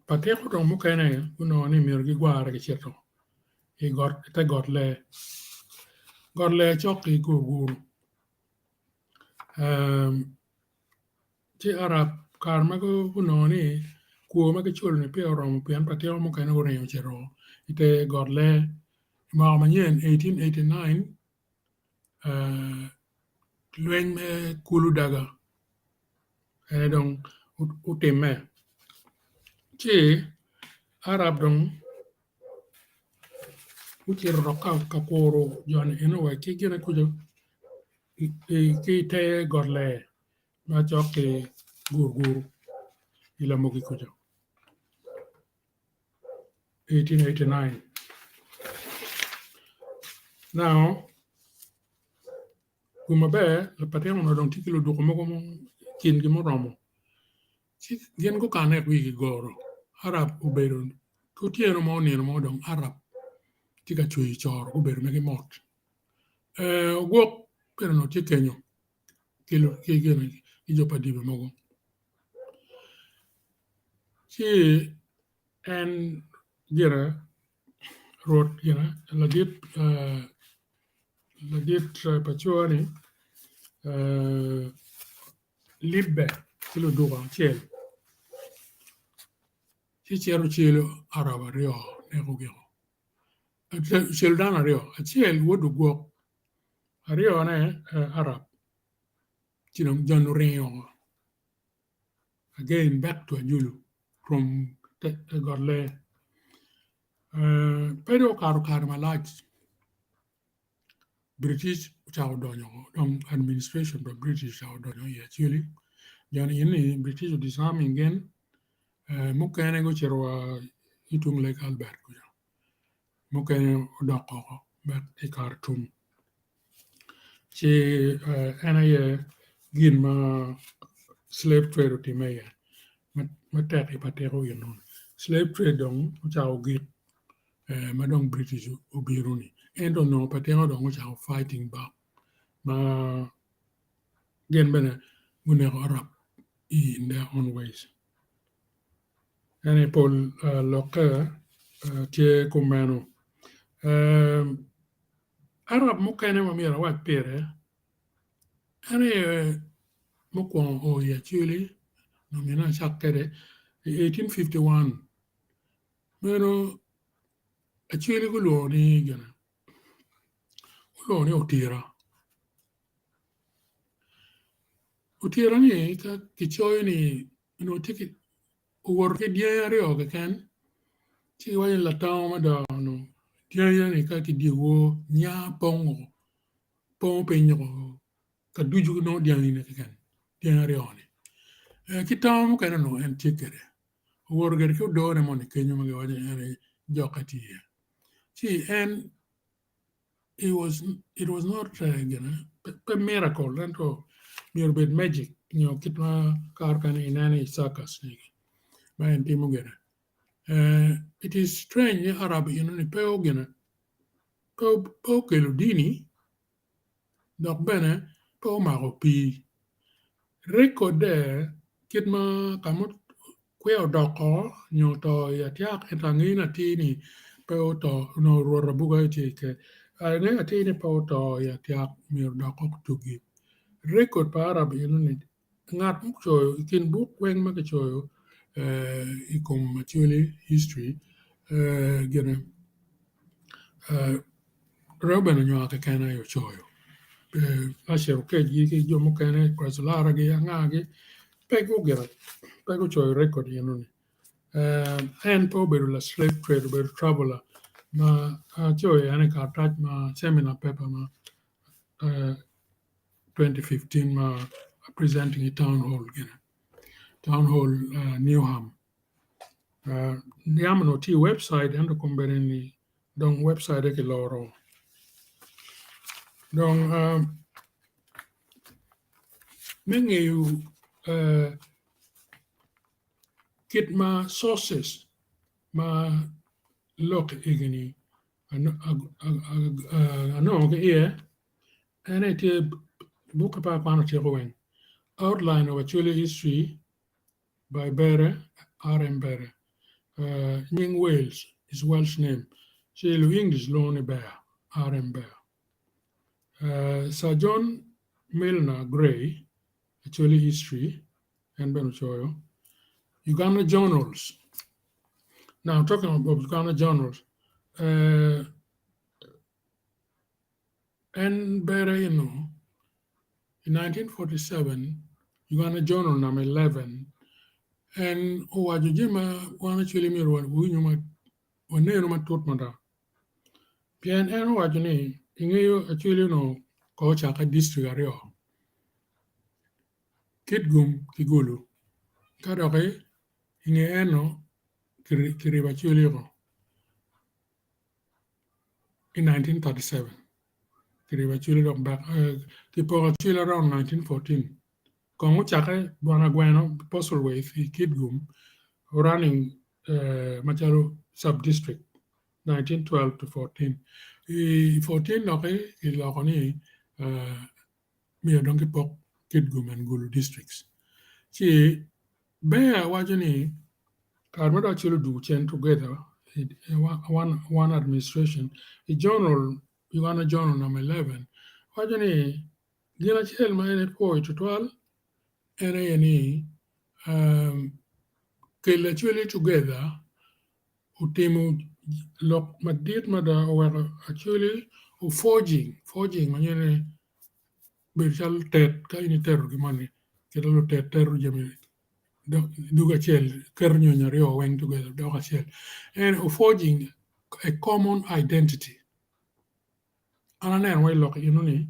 patiko dong mukene gunongo ni myero gigware gicito i te got lee got lee cok ki gurguru ci Arab kare ma gunongo ni kwo ma giculo-ni peya oromo pien patiko mukene guringo ocito i te got lee i mwaka manyen 1889 lweny me kulu daga ene dong otimme ci Arab dong gucito dok ka kuro joni eno wa ki gine kuca ki ite got lee ma cok ki gurguru i lamogi kuca 1889 Now gum maber lapatin onongo dong tye ki luduku mogo kingi muromo ci gin gukane i wigi goro Arab obedo ki otyeno mo nino mo dong Arab tye ka cweyo coro gubedo megi mot ogwok bene onongo tye kenyo ki jo pa dibe mogo ci en gire rwot gire ladit. ladit paco-ni libbe ki luduka acel ci cito celo Arab aryo neko giko celo dano aryo acel wod ogwok aryone Arab ci dong joni oringo woko again back to Ajulu from got lee pe dong okato kare malac British ocako donyo dong administration pa British ocako donyo i Acholi joni eni British o disarming gin mukene gucito wa ki tung Lake Albert kuca mukene odok oko back i Khartoum ci en aye gin ma slave trade otime iye matek i patiko eno slave trade dong ocako gik ma dong British obino ni ento onongo patiko dong ocako fighting back ma gin bene guneko Arab in their own ways. Ene pol lokke tye kumeno. Arab mukene ma myero awac pire en aye mukwongo o i Acholi onongo myero acak kwede i 1851 meno Acholi gulwongo ni gine gulwongo ni Otira. Otira ni ka kicoyo ni onongo tye ki owoto ki dyangi aryo keken ci giwaco ni latongo mada onongo dyangi-ni ka ki dyewor nya pongo pongo piny woko ka ducu nongo dyangi-ni keken dyangi aryo-ni ki tongo mukene onongo en tye kwede owoto kwede ki odone moni kenyo ma giwaco ni en aye jokke tye iye ci en it was it was not gine pe miracle ento myero obed magic nyo kit ma kare mukene ineno i circus ni ma en timo gire it is strange ni Arab eno ni pe ogine pe okelo dini dok bene pe omako pii rekodde kit ma ka ma kwer odoko nyo oto i atyak ento angeyo ni atir ni pe oto onongo rwot abuga aye tye ike angeyo atir ni pe oto i atyak myero odok otugi rekod pa Arab eno ni ngat mucoyo i kin buk weng ma kicoyo i kom Acholi history gine Reuben Onywar keken aye ocoyo Asher Oketgi ki jo mukene Kwacolaragi angagi pe gugire pe gucoyo rekod eno-ni en pe obedo la slave trade obedo traveler ma acoyo en i karatac ma seminar paper ma 2015 ma presenting i town hall gine town hall Newham yam onongo tye i webcite ento kombeddi ni dong webcite kiloro dong me ngeyo kit ma sources ma lok egini anongo ki iye en aye tye bukke pa akwano tyeko weng outline of Acholi history by Bere R.M. Bere nying Wales is Welsh name ci lu English lwongo ni Bear R.M. Bear Sir John Milner Gray Acholi history en bene ocoyo Uganda journals now talking about Uganda journals en Bere eno in 1947 Uganda Journal number 11 en owaco jami ma wan Acholi myero wawinyu wanenu matut mada pien en owaco ni ingeyo Acholi onongo ko ocakke district aryo Kitgum ki Gulu ka doki inge eno kiribo Acholi oko in 1937 kiribo Acholi dok back kipoko Acholi around 1914 kong ocakke Bwana Gweno Postlethwaite i Kitgum running macalo sub district 1912 to 14 i 14 doki kiloko ni myero dong kipok Kitgum and Gulu districts ci Bear waco ni kare ma dong Acholi odwogo cen together one administration i journal. Uganda Journal number 11 waco ni gin acel ma en epwoyo tutwal en aye ni kelo Acholi together otimo lok madit mada oweko Acholi o forging, forging ma nyuto ni bedo calo tet ka in iteto gin moni kit ma lutet teto jami dog acel keto nyonyo aryo weng together dok acel en o forging a common identity an aneno wai lok eno ni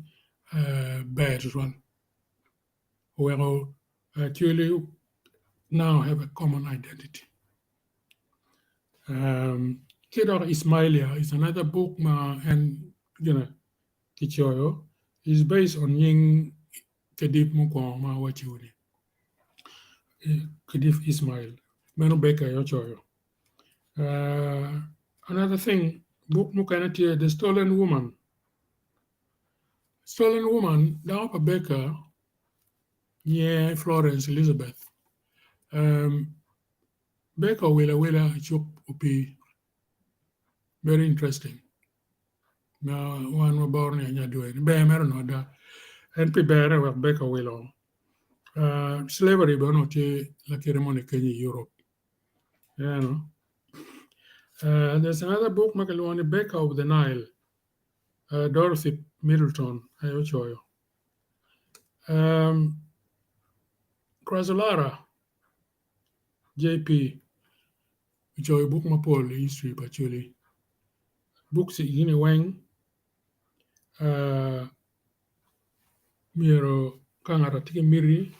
ber tutwal oweko Acholi now have a common identity. Ki dok Ismailia is another book ma en gine kicoyo is based on nying Khedive mukwongo ma awaciwu ni Khedive Ismail meno Baker aye ocoyo. Another thing buk mukene tye The Stolen Woman. Stolen Woman dako pa Baker nyinge Florence Elizabeth. Baker owilo awila i cuk opii very interesting. Ma wan waboro ni anya dwe ni ber mere onongo ada en pi berre wek Baker owilo. Slavery bene onongo tye lakite moni kenyo i Europe. Ineno? There's another book ma kilwongo ni Baker of the Nile. Dorothy Middleton aye ocoyo. Crazolara JP ocoyo buk mapol i history pa Acholi. Books gini weng myero ka ngat tye ki miti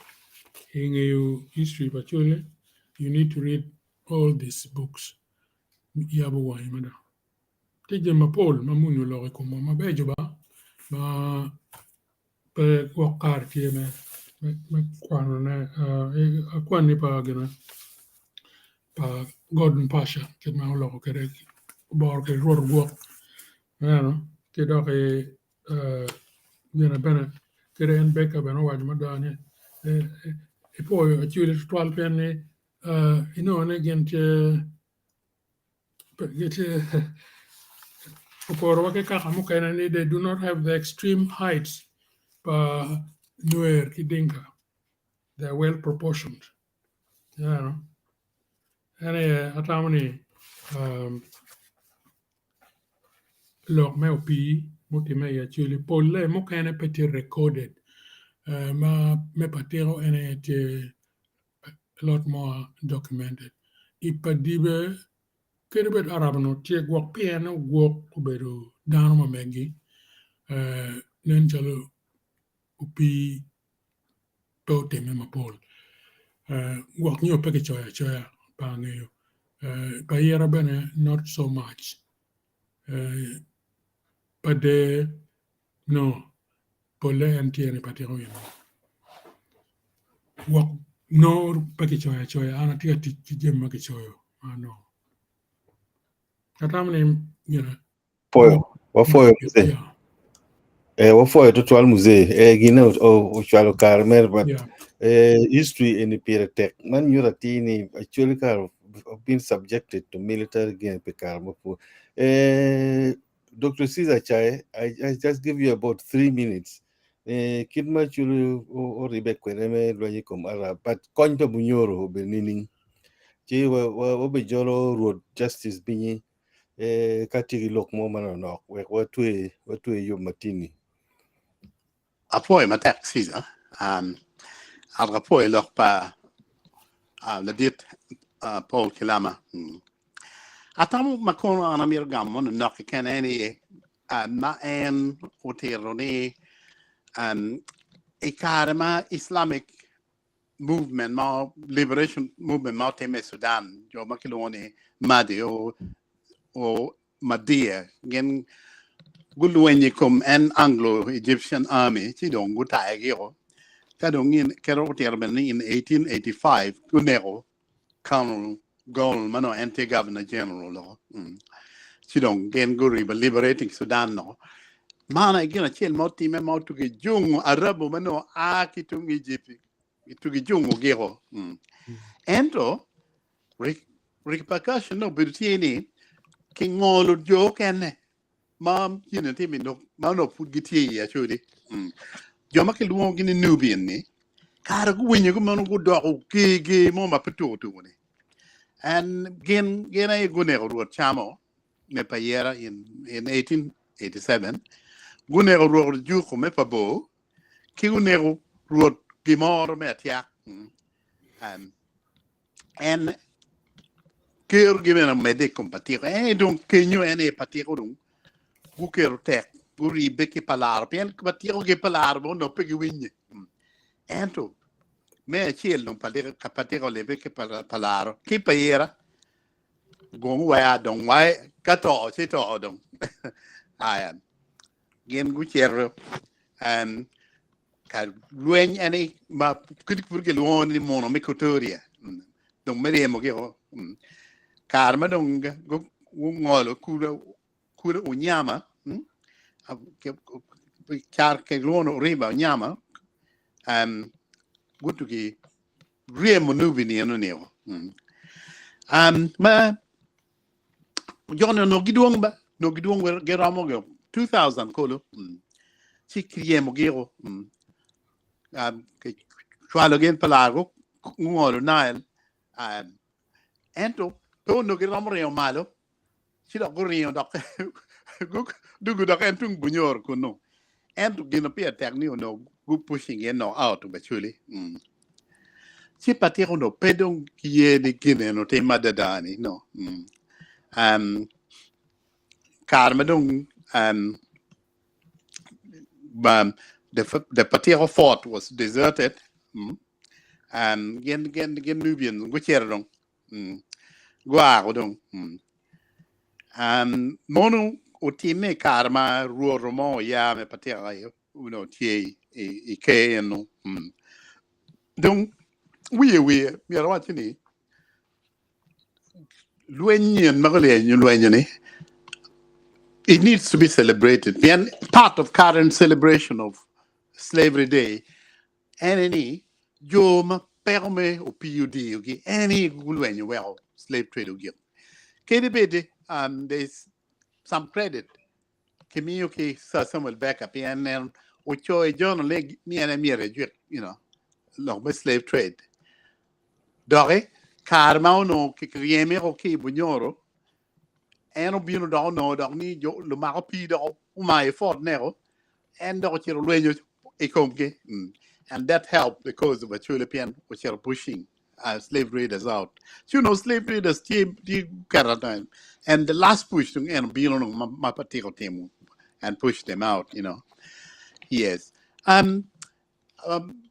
i ngeyo history pa Acholi you need to read all these books yabo wangi mada. Tye jami mapol ma muni oloko i komwa mabeco ba ma pe gwok kare tye me kwanone akwani pa gine pa Gordon Pasha kit ma oloko kwede oboro kwede rwot ogwok ineno ki dok gine bene kede en Baker bene owaco mada ni epwoyo Acholi tutwal pien ni inongo ni gin tye gitye oporowa ki kaka mukene ni they do not have the extreme heights pa Nuer ki Dinka they are well proportioned ineno en aye atamo ni lok me opii mutimme i Acholi polle mukene pe tye recorded ma me patiko en aye tye a lot more documented. I padibe kadi bed Arab onongo tye gwok pien ogwok obedo dano ma megi nen calo opii pe otimme mapol gwok nyo pe kicoyo acoya pe angeyo pa ira bene not so much pa der no polle en tye ni patiko gin mo gwok nongo pe kicoyo acoya an atye ka tic ki jami ma kicoyo ma anongo atamo ni gine Pwoyo, wapwoyo mzee. yeah Eh, wapwoyo tutwal mzee. Eh, gine ocwalo kare mere but yeah history eni pire tek. Man nyuto atir ni actually kare been subjected to military gin pi kare mapol. Eh, Dr. Caesar Chai, I just give you about 3 minutes. Eh, kit ma actually oribe kwede me lweny i kom Arab, but kony pa Bunyoro obedo nining? Ci wabijolo Rwot Justice Binyi ka tye ki lok mo manonok wek watwe yub matini. Apwoyo matek Caesar. An apwoyo lok pa ladit Paul Kilama. Atamo ma kono an amito gamo manonok keken en ni ma en otito ni i kare ma Islamic movement ma liberation movement ma otimme i Sudan jo ma kilwongo ni Mahdi o Mahdia gin gulweny i kom en Anglo-Egyptian Army ci dong gutaye giko ka dong in kero otito bene ni in 1885 guneko Colonel Gold ma nongo en tye Governor General loko ci dong gin guribo liberating Sudan no man aye gin acel ma otime ma otugo jungo Arabu ma nongo a ki tung Egypt gitugo jungo giko ento repercussion obedo tye ni kingolo jo okene. Ma gin tye mi nok ma onongo pud gitye i Acholi. Jo ma kilwongogi ni Nubian ni kare guwinyo ki mono gudoko ger ger mo ma pe tuko tuko ni. And gin gin aye guneko Rwot Camo me Payera in in 1887 guneko Rwot Juko me Pabor ki guneko Rwot Gimoro me Atyak. Um, en kerogi bene omedde i kom patiko en aye dong kenyo en aye patiko dong guketo tek guribbe ki palaro pien patiko ki palaro bene onongo pe giwinye ento me acel dong patiko olibbe ki palaro ki payira gong waya dong wai ka to ci to dong aya gin gucito ka lweny en ma pud kilwongo ni muno me Equatoria dong me ryemogi o kare ma dong gungolo kulu Onyama kare kilwongo ni Oriba Onyama gutugi ryemo nubi-ni eno-ni o ma Jo-ni onongo gidwong ba, onongo gidwong giromo 2000 kulu ci kiryemogi o kicwalo gin pa laro gungolo Nile ento pe onongo giromo ringo malo ci dok guringo dok gudugo dok en tung Bunyoro kunu ento gin ma pire tek ni onongo gu pushing gin onongo out of Acholi. Ci Patik onongo pe dong ki ye ni gin eno otim adada ni no. Um, kare ma dong um, um, the Patiko fort was deserted. Um, gin, gin, gin Nubians gucito dong. Gua ko dong. Um, mono otimme i kare ma rwot mo oya me Patiko aye onongo tye i ker eno. Dong wiye wiye myero awac ni lweny nyen ma gulyenyo lwenyo ni it needs to be celebrated pien part of current celebration of slavery day ene ni jo ma peko me opii odiyogi ene ni gulwenyo weko slave trade ogik. Kadi bed um, there's some credit Kimiyo ki Sir Samuel Baker pien en ocoyo i journal ni ni en aye myero ejwik you know, lok me slave trade. Doki kare ma onongo kiryeme ko ki i Bunyoro, en obino dok onongo dok ni jo lumak opii dok omayo fort neko, en dok ocito olwenyo i komgi. And that helped the cause of Acholi pien ocito pushing slave raiders out. So, you know, slave raiders tye tye keto time. And the last push dong en obino dong ma, ma Patiko otimo and push them out, you know. Yes. Um, um,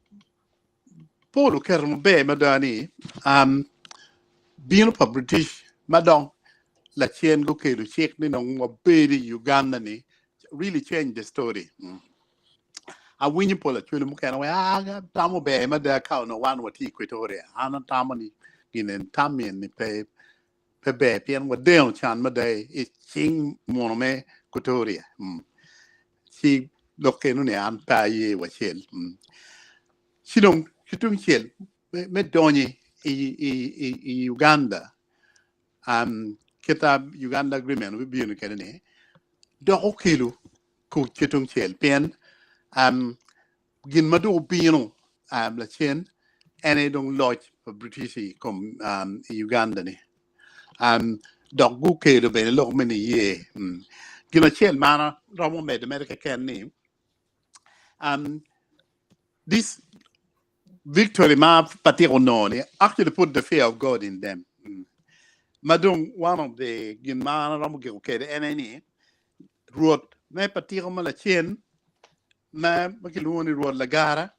Paul oketo maber mada ni um, bino pa British ma dong lacen gukelo cik ni dong wabedo i Uganda ni really change the story. Awinyo pol acwele mukene wai ah tamo ber mada ka onongo wan watye i Equatoria. An atamo ni gin en tam en ni pe pe ber pien wadeno can mada i cing muno me Equatoria. Ci lok eno ni an pe aye wacel. Ci dong ki tung cel me donyo i, i, i, i Uganda um, kita Uganda Agreement obibino kede ni dok okelo kuc ki tungcel pien um, gin ma dong obino um, lacen en aye dong loc pa British i kom um, i Uganda ni um, dok gukelo bene lok me niye mm. Gin acel ma an aromo medo mere keken ni um, this victory ma Patik onongo ni actually put the fear of God in them mm. Ma dong one of the gin ma an aromo giko kede en aye ni Rwot me Patiko ma lacen ma kilwongo ni Rwot Lagara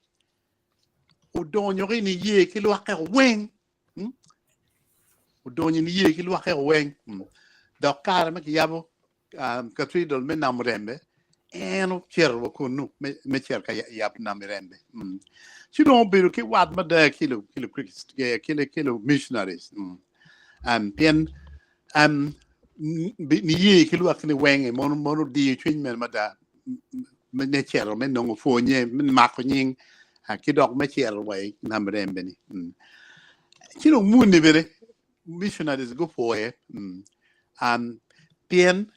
odonyo ki niye ki lwakke weng odonyo niye ki lwakke weng dok kare ma kiyabo cathedral me Namurembe en ocito wa kunnu me cito ka yabo Namirembe ci dong obedo ki wat mada ki lu missionaries pien niye ki lwak ni weng mono mono odiyo cwiny mene mada me cito me nongo pwonye me mako nying ki dok me cito wa i Namirembe ni ci dong muni bene missionaries gupwoye pien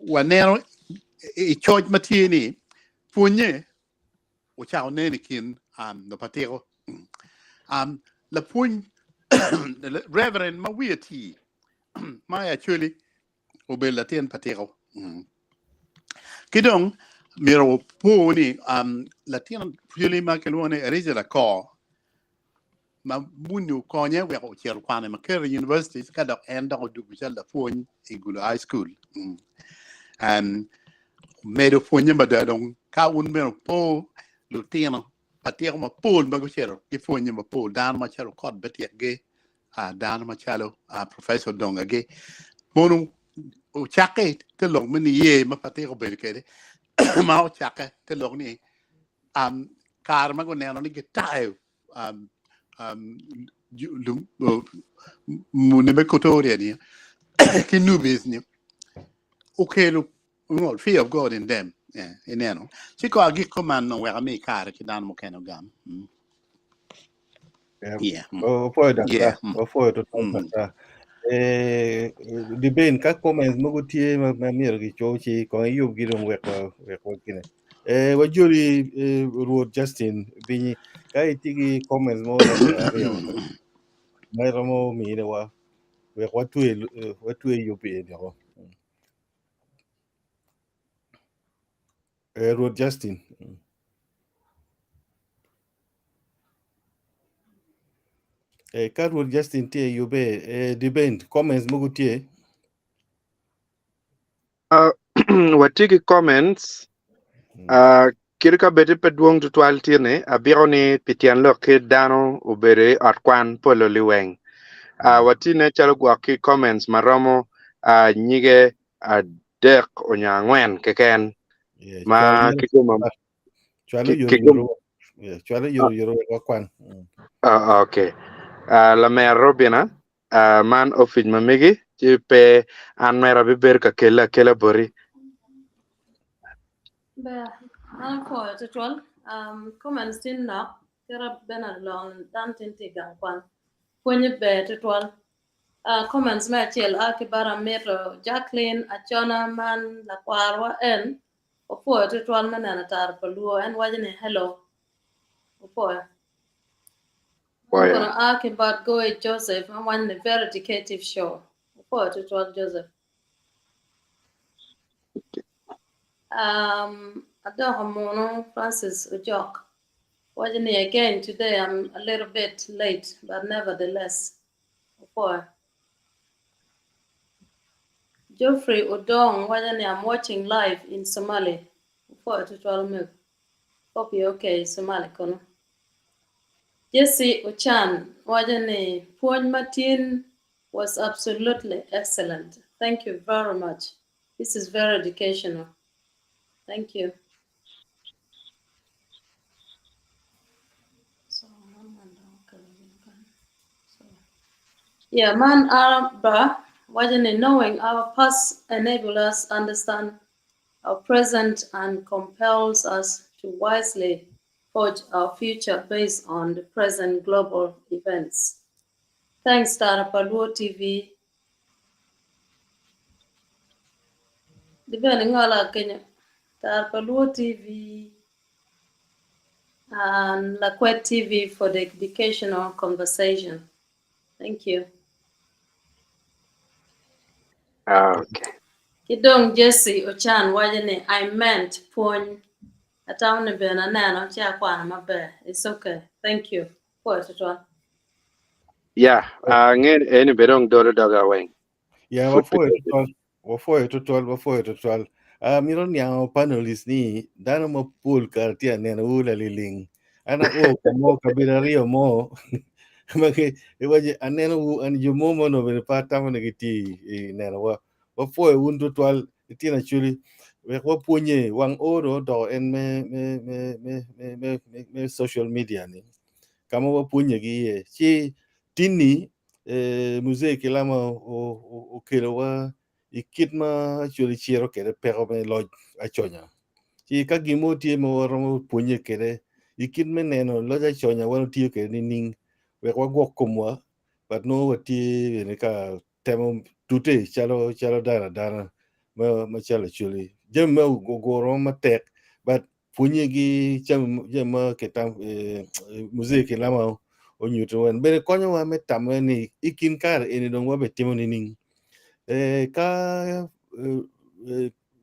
waneno i coc ma tye ni pwonye ocako nen i kin lupatiko. Lapwony Reverend ma wiye tii ma i Acholi obedo latin patiko. Ki dong myero wapo ni latin Acholi ma kilwongo ni Erija Lakor ma muni okonye wek ocit okwano i Makerere University ka dok en dok odwogo calo lapwony i Gulu High School. Omedo pwonye mada dong ka wun bene wupo lutino patiko mapol ma gucito ki pwonye mapol dano macalo Okot Betiekgi dano macalo Professor Dongagi mono ocakke te lok me niye ma patiko obedo kwede ma ocakke te lok ni kare ma guneno ni gitayo muni me Equatoria ni ki Nubis ni okelo fear of God in them ineno ci ko agik kuman nongo wek ami kare ki dano mukene ogam. Yeah. Opwoyo daktar, opwoyo tutwal daktar. Dibin ka comments mogo tye ma myero gico ci kong iyubgi dong wek wek gine. Wajoli Rwot Justin Binyi ka itye ki comments mo aryo ma iromo mine wa wek watwe watwe yub iye doko. Rwot Justin. Ka Rwot Justin tye yubbe dibin comments mogo tye. Watye ki comments kit ka bedi pe dwong tutwal tye-ni abiko ni pi tyen lok ki dano obedo i ot kwan polo liweng. Watye ne calo gwok ki comments ma romo nyige adek onyo angwen keken ma kiguma Cwalo yoro yoro cwalo yoro yoro wek wakwan. Okay. Lamer Robina man opic ma megi ci pe an mere abibedo ka kele akela boti. Ber, an apwoyo tutwal. Comments tin nok, kit Bernard oloko ni dano tin tye i gang kwan. Pwonye ber tutwal. Comments me acel a ki bot Amito Jacqueline Acona man lakwarwa en opwoyo tutwal me neno tara pa luo en waco ni hello. Opwoyo. Opwoyo. Kono a ki bot Goe Joseph ma waco ni very educative show. Opwoyo tutwal Joseph. Adoko munu Francis Ojok waco ni again today I'm a little bit late but nevertheless opwoyo. Geoffrey Odong waco ni I'm watching live in Somali. Opwoyo tutwal omego. Hope you're okay Somali kono. Jesse Ochan waco ni pwony ma tin was absolutely excellent. Thank you very much. This is very educational. Thank you. So, yeah, man Araba waco ni knowing our past enable us understand our present and compels us to wisely forge our future based on the present global events. Thanks Tara pa Luo TV. Di bene ngola kenyo. Tara pa Luo TV and Lakwet TV for the educational conversation. Thank you. Okay. Ki dong Jesse Ochan waco ni I meant pwony. Atamo ni bene aneno ci akwano maber. It's okay. Thank you. Pwoyo tutwal. Yeah, ange eni be dong dolo doga weng. Yeah, Pud pe wapwoyo tutwal. Wapwoyo tutwal, wapwoyo tutwal. Mito niango panelist ni dano mapol kare tye aneno wu laliling. An ao ka mo kabedo aryo mo ma ki iwaci aneno wu an jo mo ma onongo bene pe atamo ni gitye i nenowa. Wapwoyo wun tutwal itino Acholi wek wapwonye wang oro odoko en me me me me me me me me social media ni ka ma wapwonye gi iye ci tinni Muzee Kilama okelowa i kit ma Acholi ciro kwede peko me loc aconya. Ci ka gin mo tye ma waromo pwonye kwede i kit me neno loc aconya wan otiyo kwede nining wek wagwok komwa but nongo watye bene ka temo tute calo calo dano adana ma macalo Acholi. Jami ma oguro matek but pwonye gi jami jami ma kitam muzee Kilama onyuto wan bene konyowa me tame ni i kin kare eni dong wabitimo nining. Ka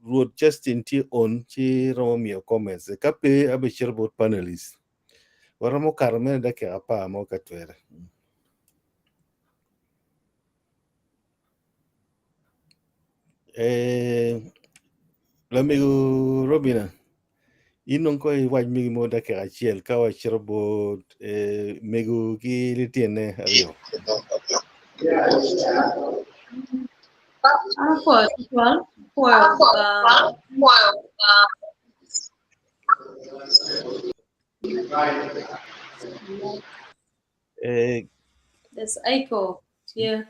Rwot Justin tye on ci romo miyo comments ka pe abicito bot panelist. Waromo kato meno dakika 10 mo ka twere. Lamego Robina, in dong ko iwac megi mo dakika acel ka wacito bot mego ki litine aryo. An apwoyo tutwal, apwoyo There's echo here.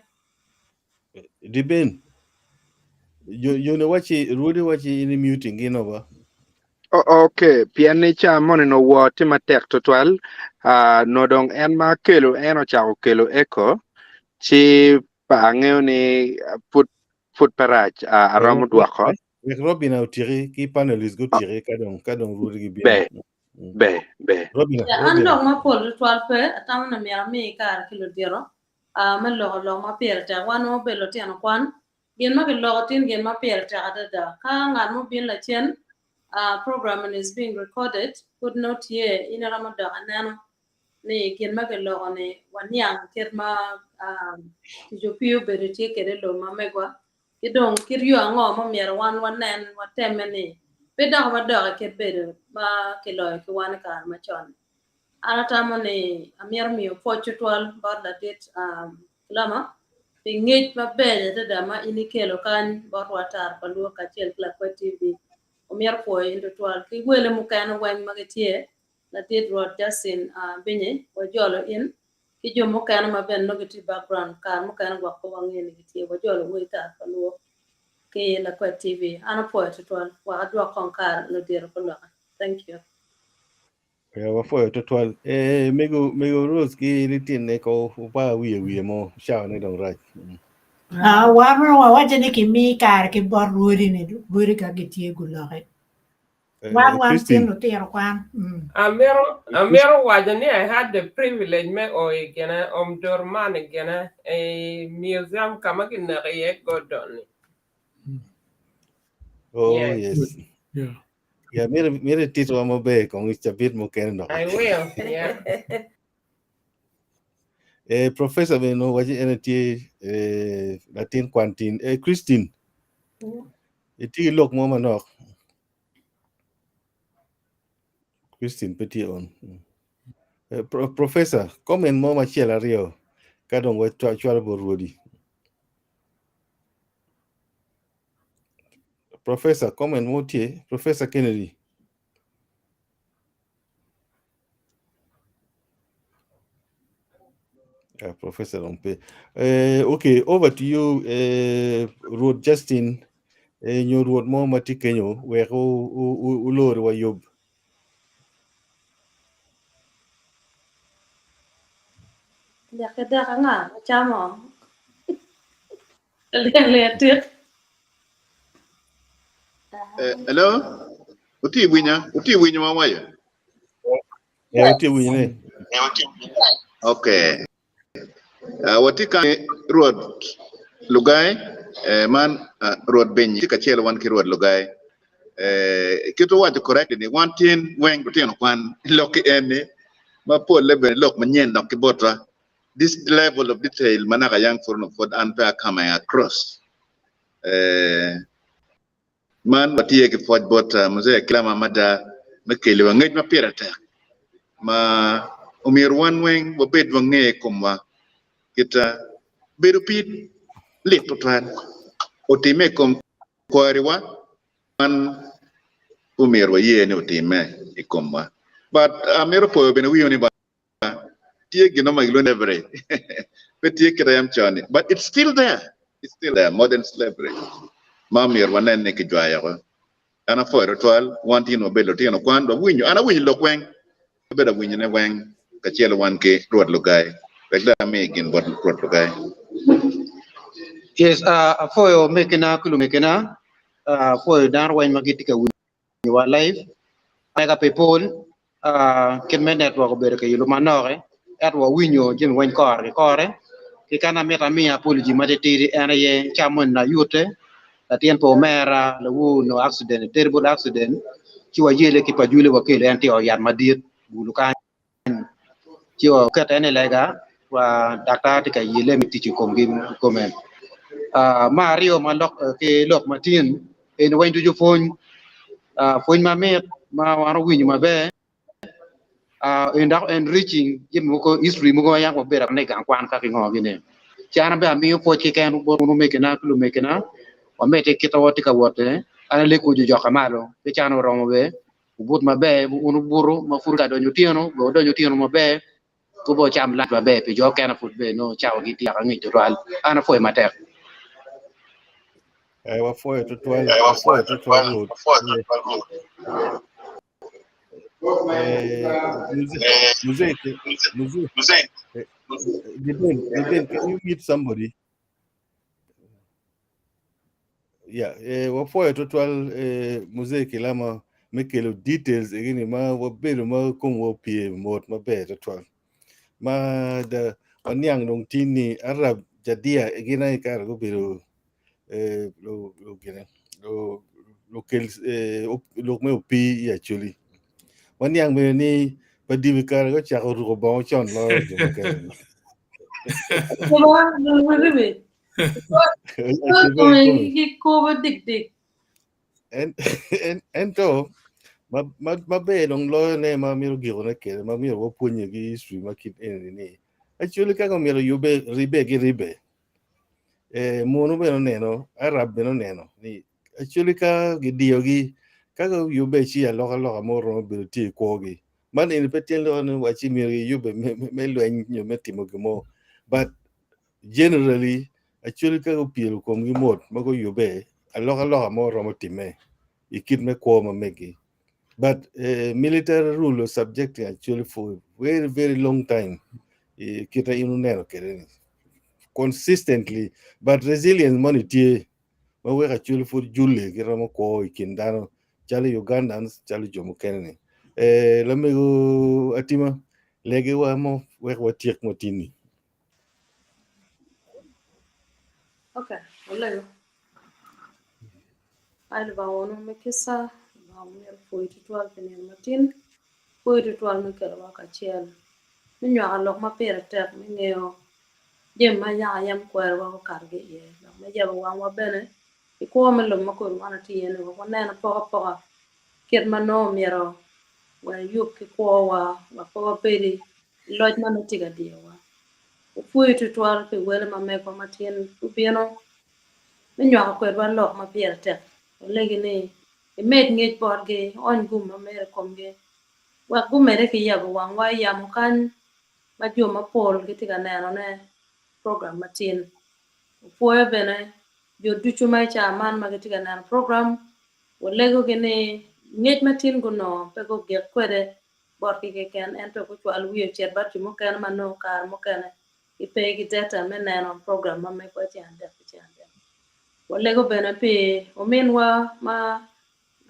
Dibin, yone waci, Rwodi waci in muting gino ba? Oh, okay, pien ni ca moni no wor tye matek tutwal, uh, no dong en ma kelo en ocako kelo echo, ci pa angeyo ni pud pud pe rac, uh, aromo dwoko. Wek Robina otyeki ki panelist gutyeki ka dong ka dong Rwodi gibino. Ber, ber, ber. Robina, Yeah, an Robina. lok mapol tutwal pe, atamo ni myero ami kare ki ludito uh, me loko lok ma pire tek. Wan wabedo lutino kwan, gin ma kiloko tin gin ma pire tek adada. Ka ngat mo bin lacen, uh, program is being recorded, pud no tye in iromo dok aneno ni gin ma kiloko ni waniang kit ma um, tic opii obedo tye kwede i lobo ma megwa. Ki dong kit yo ango ma myero wan wanen watemme ni pe dok wadok i kit bedo ma kiloyo ki wan i kare macon. An atamo ni amyero miyo pwoc tutwal bot ladit um, Kilama pi ngec maber adada ma in ikelo kany bot wa Tara pa Luo kacel ki Lakwed TV. Omyero pwoyo in tutwal ki wele mukene weng ma gitye ladit Rwot Justin uh, Binyi wajolo in ki jo mukene ma bene nongo gitye i background kare mukene gwok pe wangeyo ni gitye wajolo wel Tara pa Luo ki Lakwed TV. An apwoyo tutwal wek adwok kong kare ludito guloke. Thank you. Ya wapwoyo tutwal. Mego mego Rose ki litine ko upa wiye wiye mo cawa ne dong rac. Ah, wan wawaco ni kimi kare ki bot rwodi ni rwodi ka gitye guloke. Wan wan Christine. tin lutino kwan. Mm. Amito amito waco ni I had the privilege me o i gine Omdurman i gine i museum ka ma kineko iye Gordon ni. Oh Yes. yes. Yeah. Yeah, mito mito ititwa maber kong i cabit mukene dok. I will. Yeah. Professor bene owaco en tye latin kwan tin. Christine, itye ki lok mo manok? Christine pe tye on. Professor, comment mo macel aryo ka dong wacwalo bot rwodi. Professor, comment mo tye? Professor Kennedy. Professor dong pe. Okay, over to you, Rwot Justin, nyo Rwot mo ma tye kenyo wek ulor wa yub. Lek dek anga macamo? Lek lek tik. Hello? Uti winya? Uti winyo ma wayo? Uti winyo ne. Okay. Watye ka Rwot Lugai, man Rwot Beny tye kacel wan ki Rwot Lugai. Kit owaco correctly ni wan tin weng lutino kwan lok ki en ni ma polle bene lok manyen dok ki botwa. This level of detail ma naka yang pud onongo pud an pe a coming across. Man watye ki pwoc bot Muzee Kilama mada me keliwa ngec ma pire tek ma omyero wan weng wabed wange i komwa kit bedo pi lit tutwal otime i kom kwariwa man omyero waye ni otime i komwa. But amito poyo bene wiu ni ba tye gin mo ma gilwongo ni slavery pe tye kite yam con-ni but it's still there, it's still there, modern slavery ma omyero wanen ni kijwayo woko. An apwoyo tutwal wan tin wabedo lutino kwan wawinyo, an awinyo lok weng, abedo awinyone weng kacel wan ki Rwot Lugai wek dong ami gin bot Rwot Lugai. Yes, apwoyo omegina ki lumegina, apwoyo dano weng ma gitye ka winyowa live. Mega pe pol, kit me network obedo ka yelo manok ento wawinyo jami weng kore ki kore. Ki ka na mito amiya apology matitidi en aye ca moni nayute latin pa omera lawor onongo accident, terrible accident ci wayele ki pa jule wakelo en tye i ot yat madit bulu kany. Ci waketo en i lega wa daktar tye ka yelle me tic i kome. Me aryo ma lok ki lok ma tin eni weng ducu pwony, pwony mamit ma wan owinyo maber en dok enriching jami mogo history mogo ma yam wabedo akene i gang kwan kaka ingo gini. Ci an bene amiyo pwoc keken bot omegina ki lumegina wamedde ki kit ma watye ka wot-ti an alego jojok malo ki can oromo bene Wubut maber, wun wubuto ma pud ka donyo otyeno, wek wudony otyeno maber, gube wucam lunch maber pi jo okene pud bene nongo cawagi tye yaka angec tutwal. An apwoyo matek. Eh, wapwoyo tutwal, wapwoyo tutwal Rwot. Eh, Mzee, Mzee, Mzee, eh, Gideon, Gideon, can you meet somebody? Yeah, wapwoyo tutwal Mzee Kilama me kelo details egini ma wabedo ma komwa opye mot maber tutwal. Ma da waniang dong tin ni Arab Jadia gin aye kare gubedo eh, lu, lu, gine, lu, lukel eh, lok me opii i Acholi. Waniang bene ni pa dibi kare gucako ruko bongo con loyo jo mukene. Kuma, ribi. Gikobo dik dik. Ento maber dong loyo ne ma myero gikone kede ma myero wapwonye gi history ma kit eni ni actually kaka myero yube ribe gi ribe eh, munu bene oneno Arab bene oneno ni actually ka gidiyogi ka guyubbe ci alokaloka mo romo bedo tye i kwogi man eni pe tyen loko ni waci myero giyubbe me lweny nyo me timo gin mo but generally actually ka gupyelo komgi mot ma guyubbe alokaloka mo romo timme i kit me kwo ma megi but military rule was subjecting actually for very very long time i kite in uneno kwede ni consistently but resilience moni tye ma weko Acholi pud julle giromo kwo i kin dano calo Ugandans calo jo mukene ni. Eh, lamego Atima legiwa mo wek watyek matini. Okay, walego. Ai Lubanga wonu me kica, Lubanga myero pwoyi tutwal pi nino matin, pwoyi tutwal me kelowa kacel me nywako lok ma pire tek me ngeyo jami ma yaka yam kwerowa gukato ki iye dok me yabo wangwa bene i kwo me lobo ma kodi wan watye iye-ni wek wanen apokapoka kit ma nongo myero wayub ki kwowa wek pe wabed i loc ma nongo tye ka diyowa. Wapwoyo tutwal pi wele ma megwa ma tin gubino me nywako kwedwa lok ma pire tek. Walegi ni imed ngec botgi, iony gum ma mere i komgi wek gumedde ki yabo wangwa i yamo kany ma jo mapol gitye ka nenone program matin. Opwoyo bene jo ducu ma i caa man ma gitye ka neno program, walegogi ni ngec matin gunongo pe gugik kwede botgi keken ento gucwal wiye ocit bot jo mukene ma nongo kare mukene gipe ki data me neno program ma megwa ceng adek ki ceng adek. Walego bene pi ominwa ma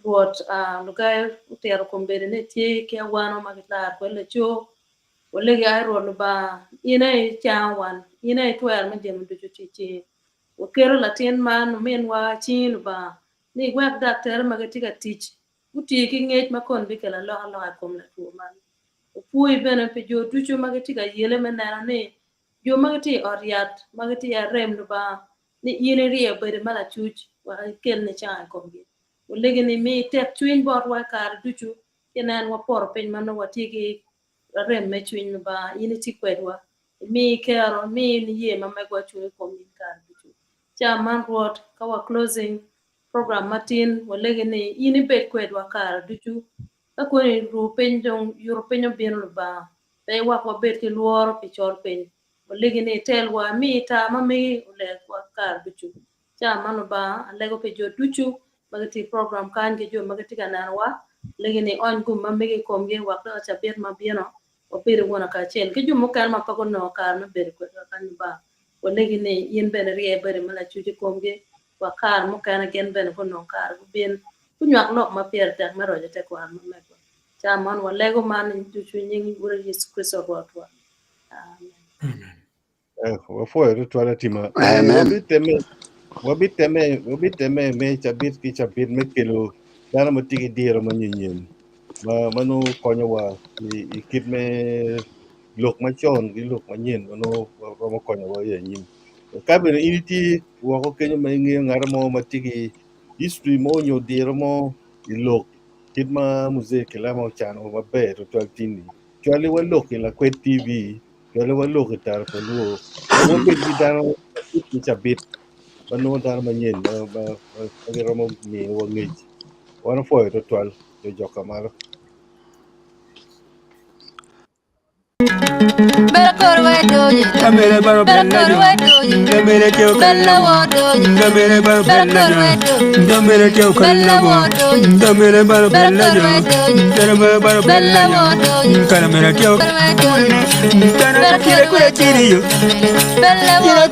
Rwot Lugayo otito kombeddi ni tye ki awano ma gilaro kwede laco. Walegi ai Rwot Lubanga, in aye icango wan, in aye itwero me jami ducu tye i cingi. Waketo latin man ominwa i cingi Lubanga, ni iwek daktere ma gitye ka tic guti ki ngec ma kon bikelo alokaloka i kom latwo man. Wapwoyi bene pi jo ducu ma gitye ka yele me neno ni jo ma gitye i ot yat ma gitye i arem Lubanga, ni in iryeyo bedo ma lacuc wek ikel nicang i komgi. Walegi ni mi tekcwiny botwa i kare ducu, ci nen wapoto piny ma nongo watye ki arem me cwiny Lubanga, in itye kwedwa. Imi kero, imi niye ma megwa cung i kom in kare ducu. Ca man Rwot, ka wa closing program matin, walegi ni in ibed kwedwa kare ducu. Ka koni ruu piny dong yuto piny obino Lubanga, pe iwek wabed ki lworo pi col piny. Walegi ni itelwa, imi tar ma megi olerwa kare ducu. Ca man Lubanga, alego pi jo ducu ma gitye i program kany ki jo ma gitye ka nenowa, alegi ni iony gum ma megi i komgi wek dok i cabit ma bino wabedo wunu kacel ki jo mukene ma pe gunongo kare me bedo kwedwa kany Lubanga. Walegi ni in bene irye bade ma lacuc i komgi wek kare mukene gin bene gunong kare gubin gunywak lok ma pire tek me roco tekwaro ma megwa. Ca man walego man ducu i nying Wode Yecu Kricito Rwotwa. Amen. Amen. Eh, wapwoyo tutwal atima. Eh, Amen. wabiteme wabiteme wabiteme me cabit ki cabit me kelo dano ma tye ki diro ma nyenyen ma ma nongo konyowa i, i kit me lok macon ki lok manyen ma nongo romo konyowa i anyim. Ka bene in itye woko kenyo ma ingeyo ngat mo ma tye ki history mo nyo diro mo i lok kit ma Muzee Kilama ocano maber tutwal tin-ni, cwali wa lok i Lakwed TV, cwali wa lok i Tara pa Luo, wek wabed ki dano cabit ki cabit ma nongo dano manyen ma, ma, ma, ma giromo miyowa ngec. Wan opwoyo tutwal jo jok kamalo.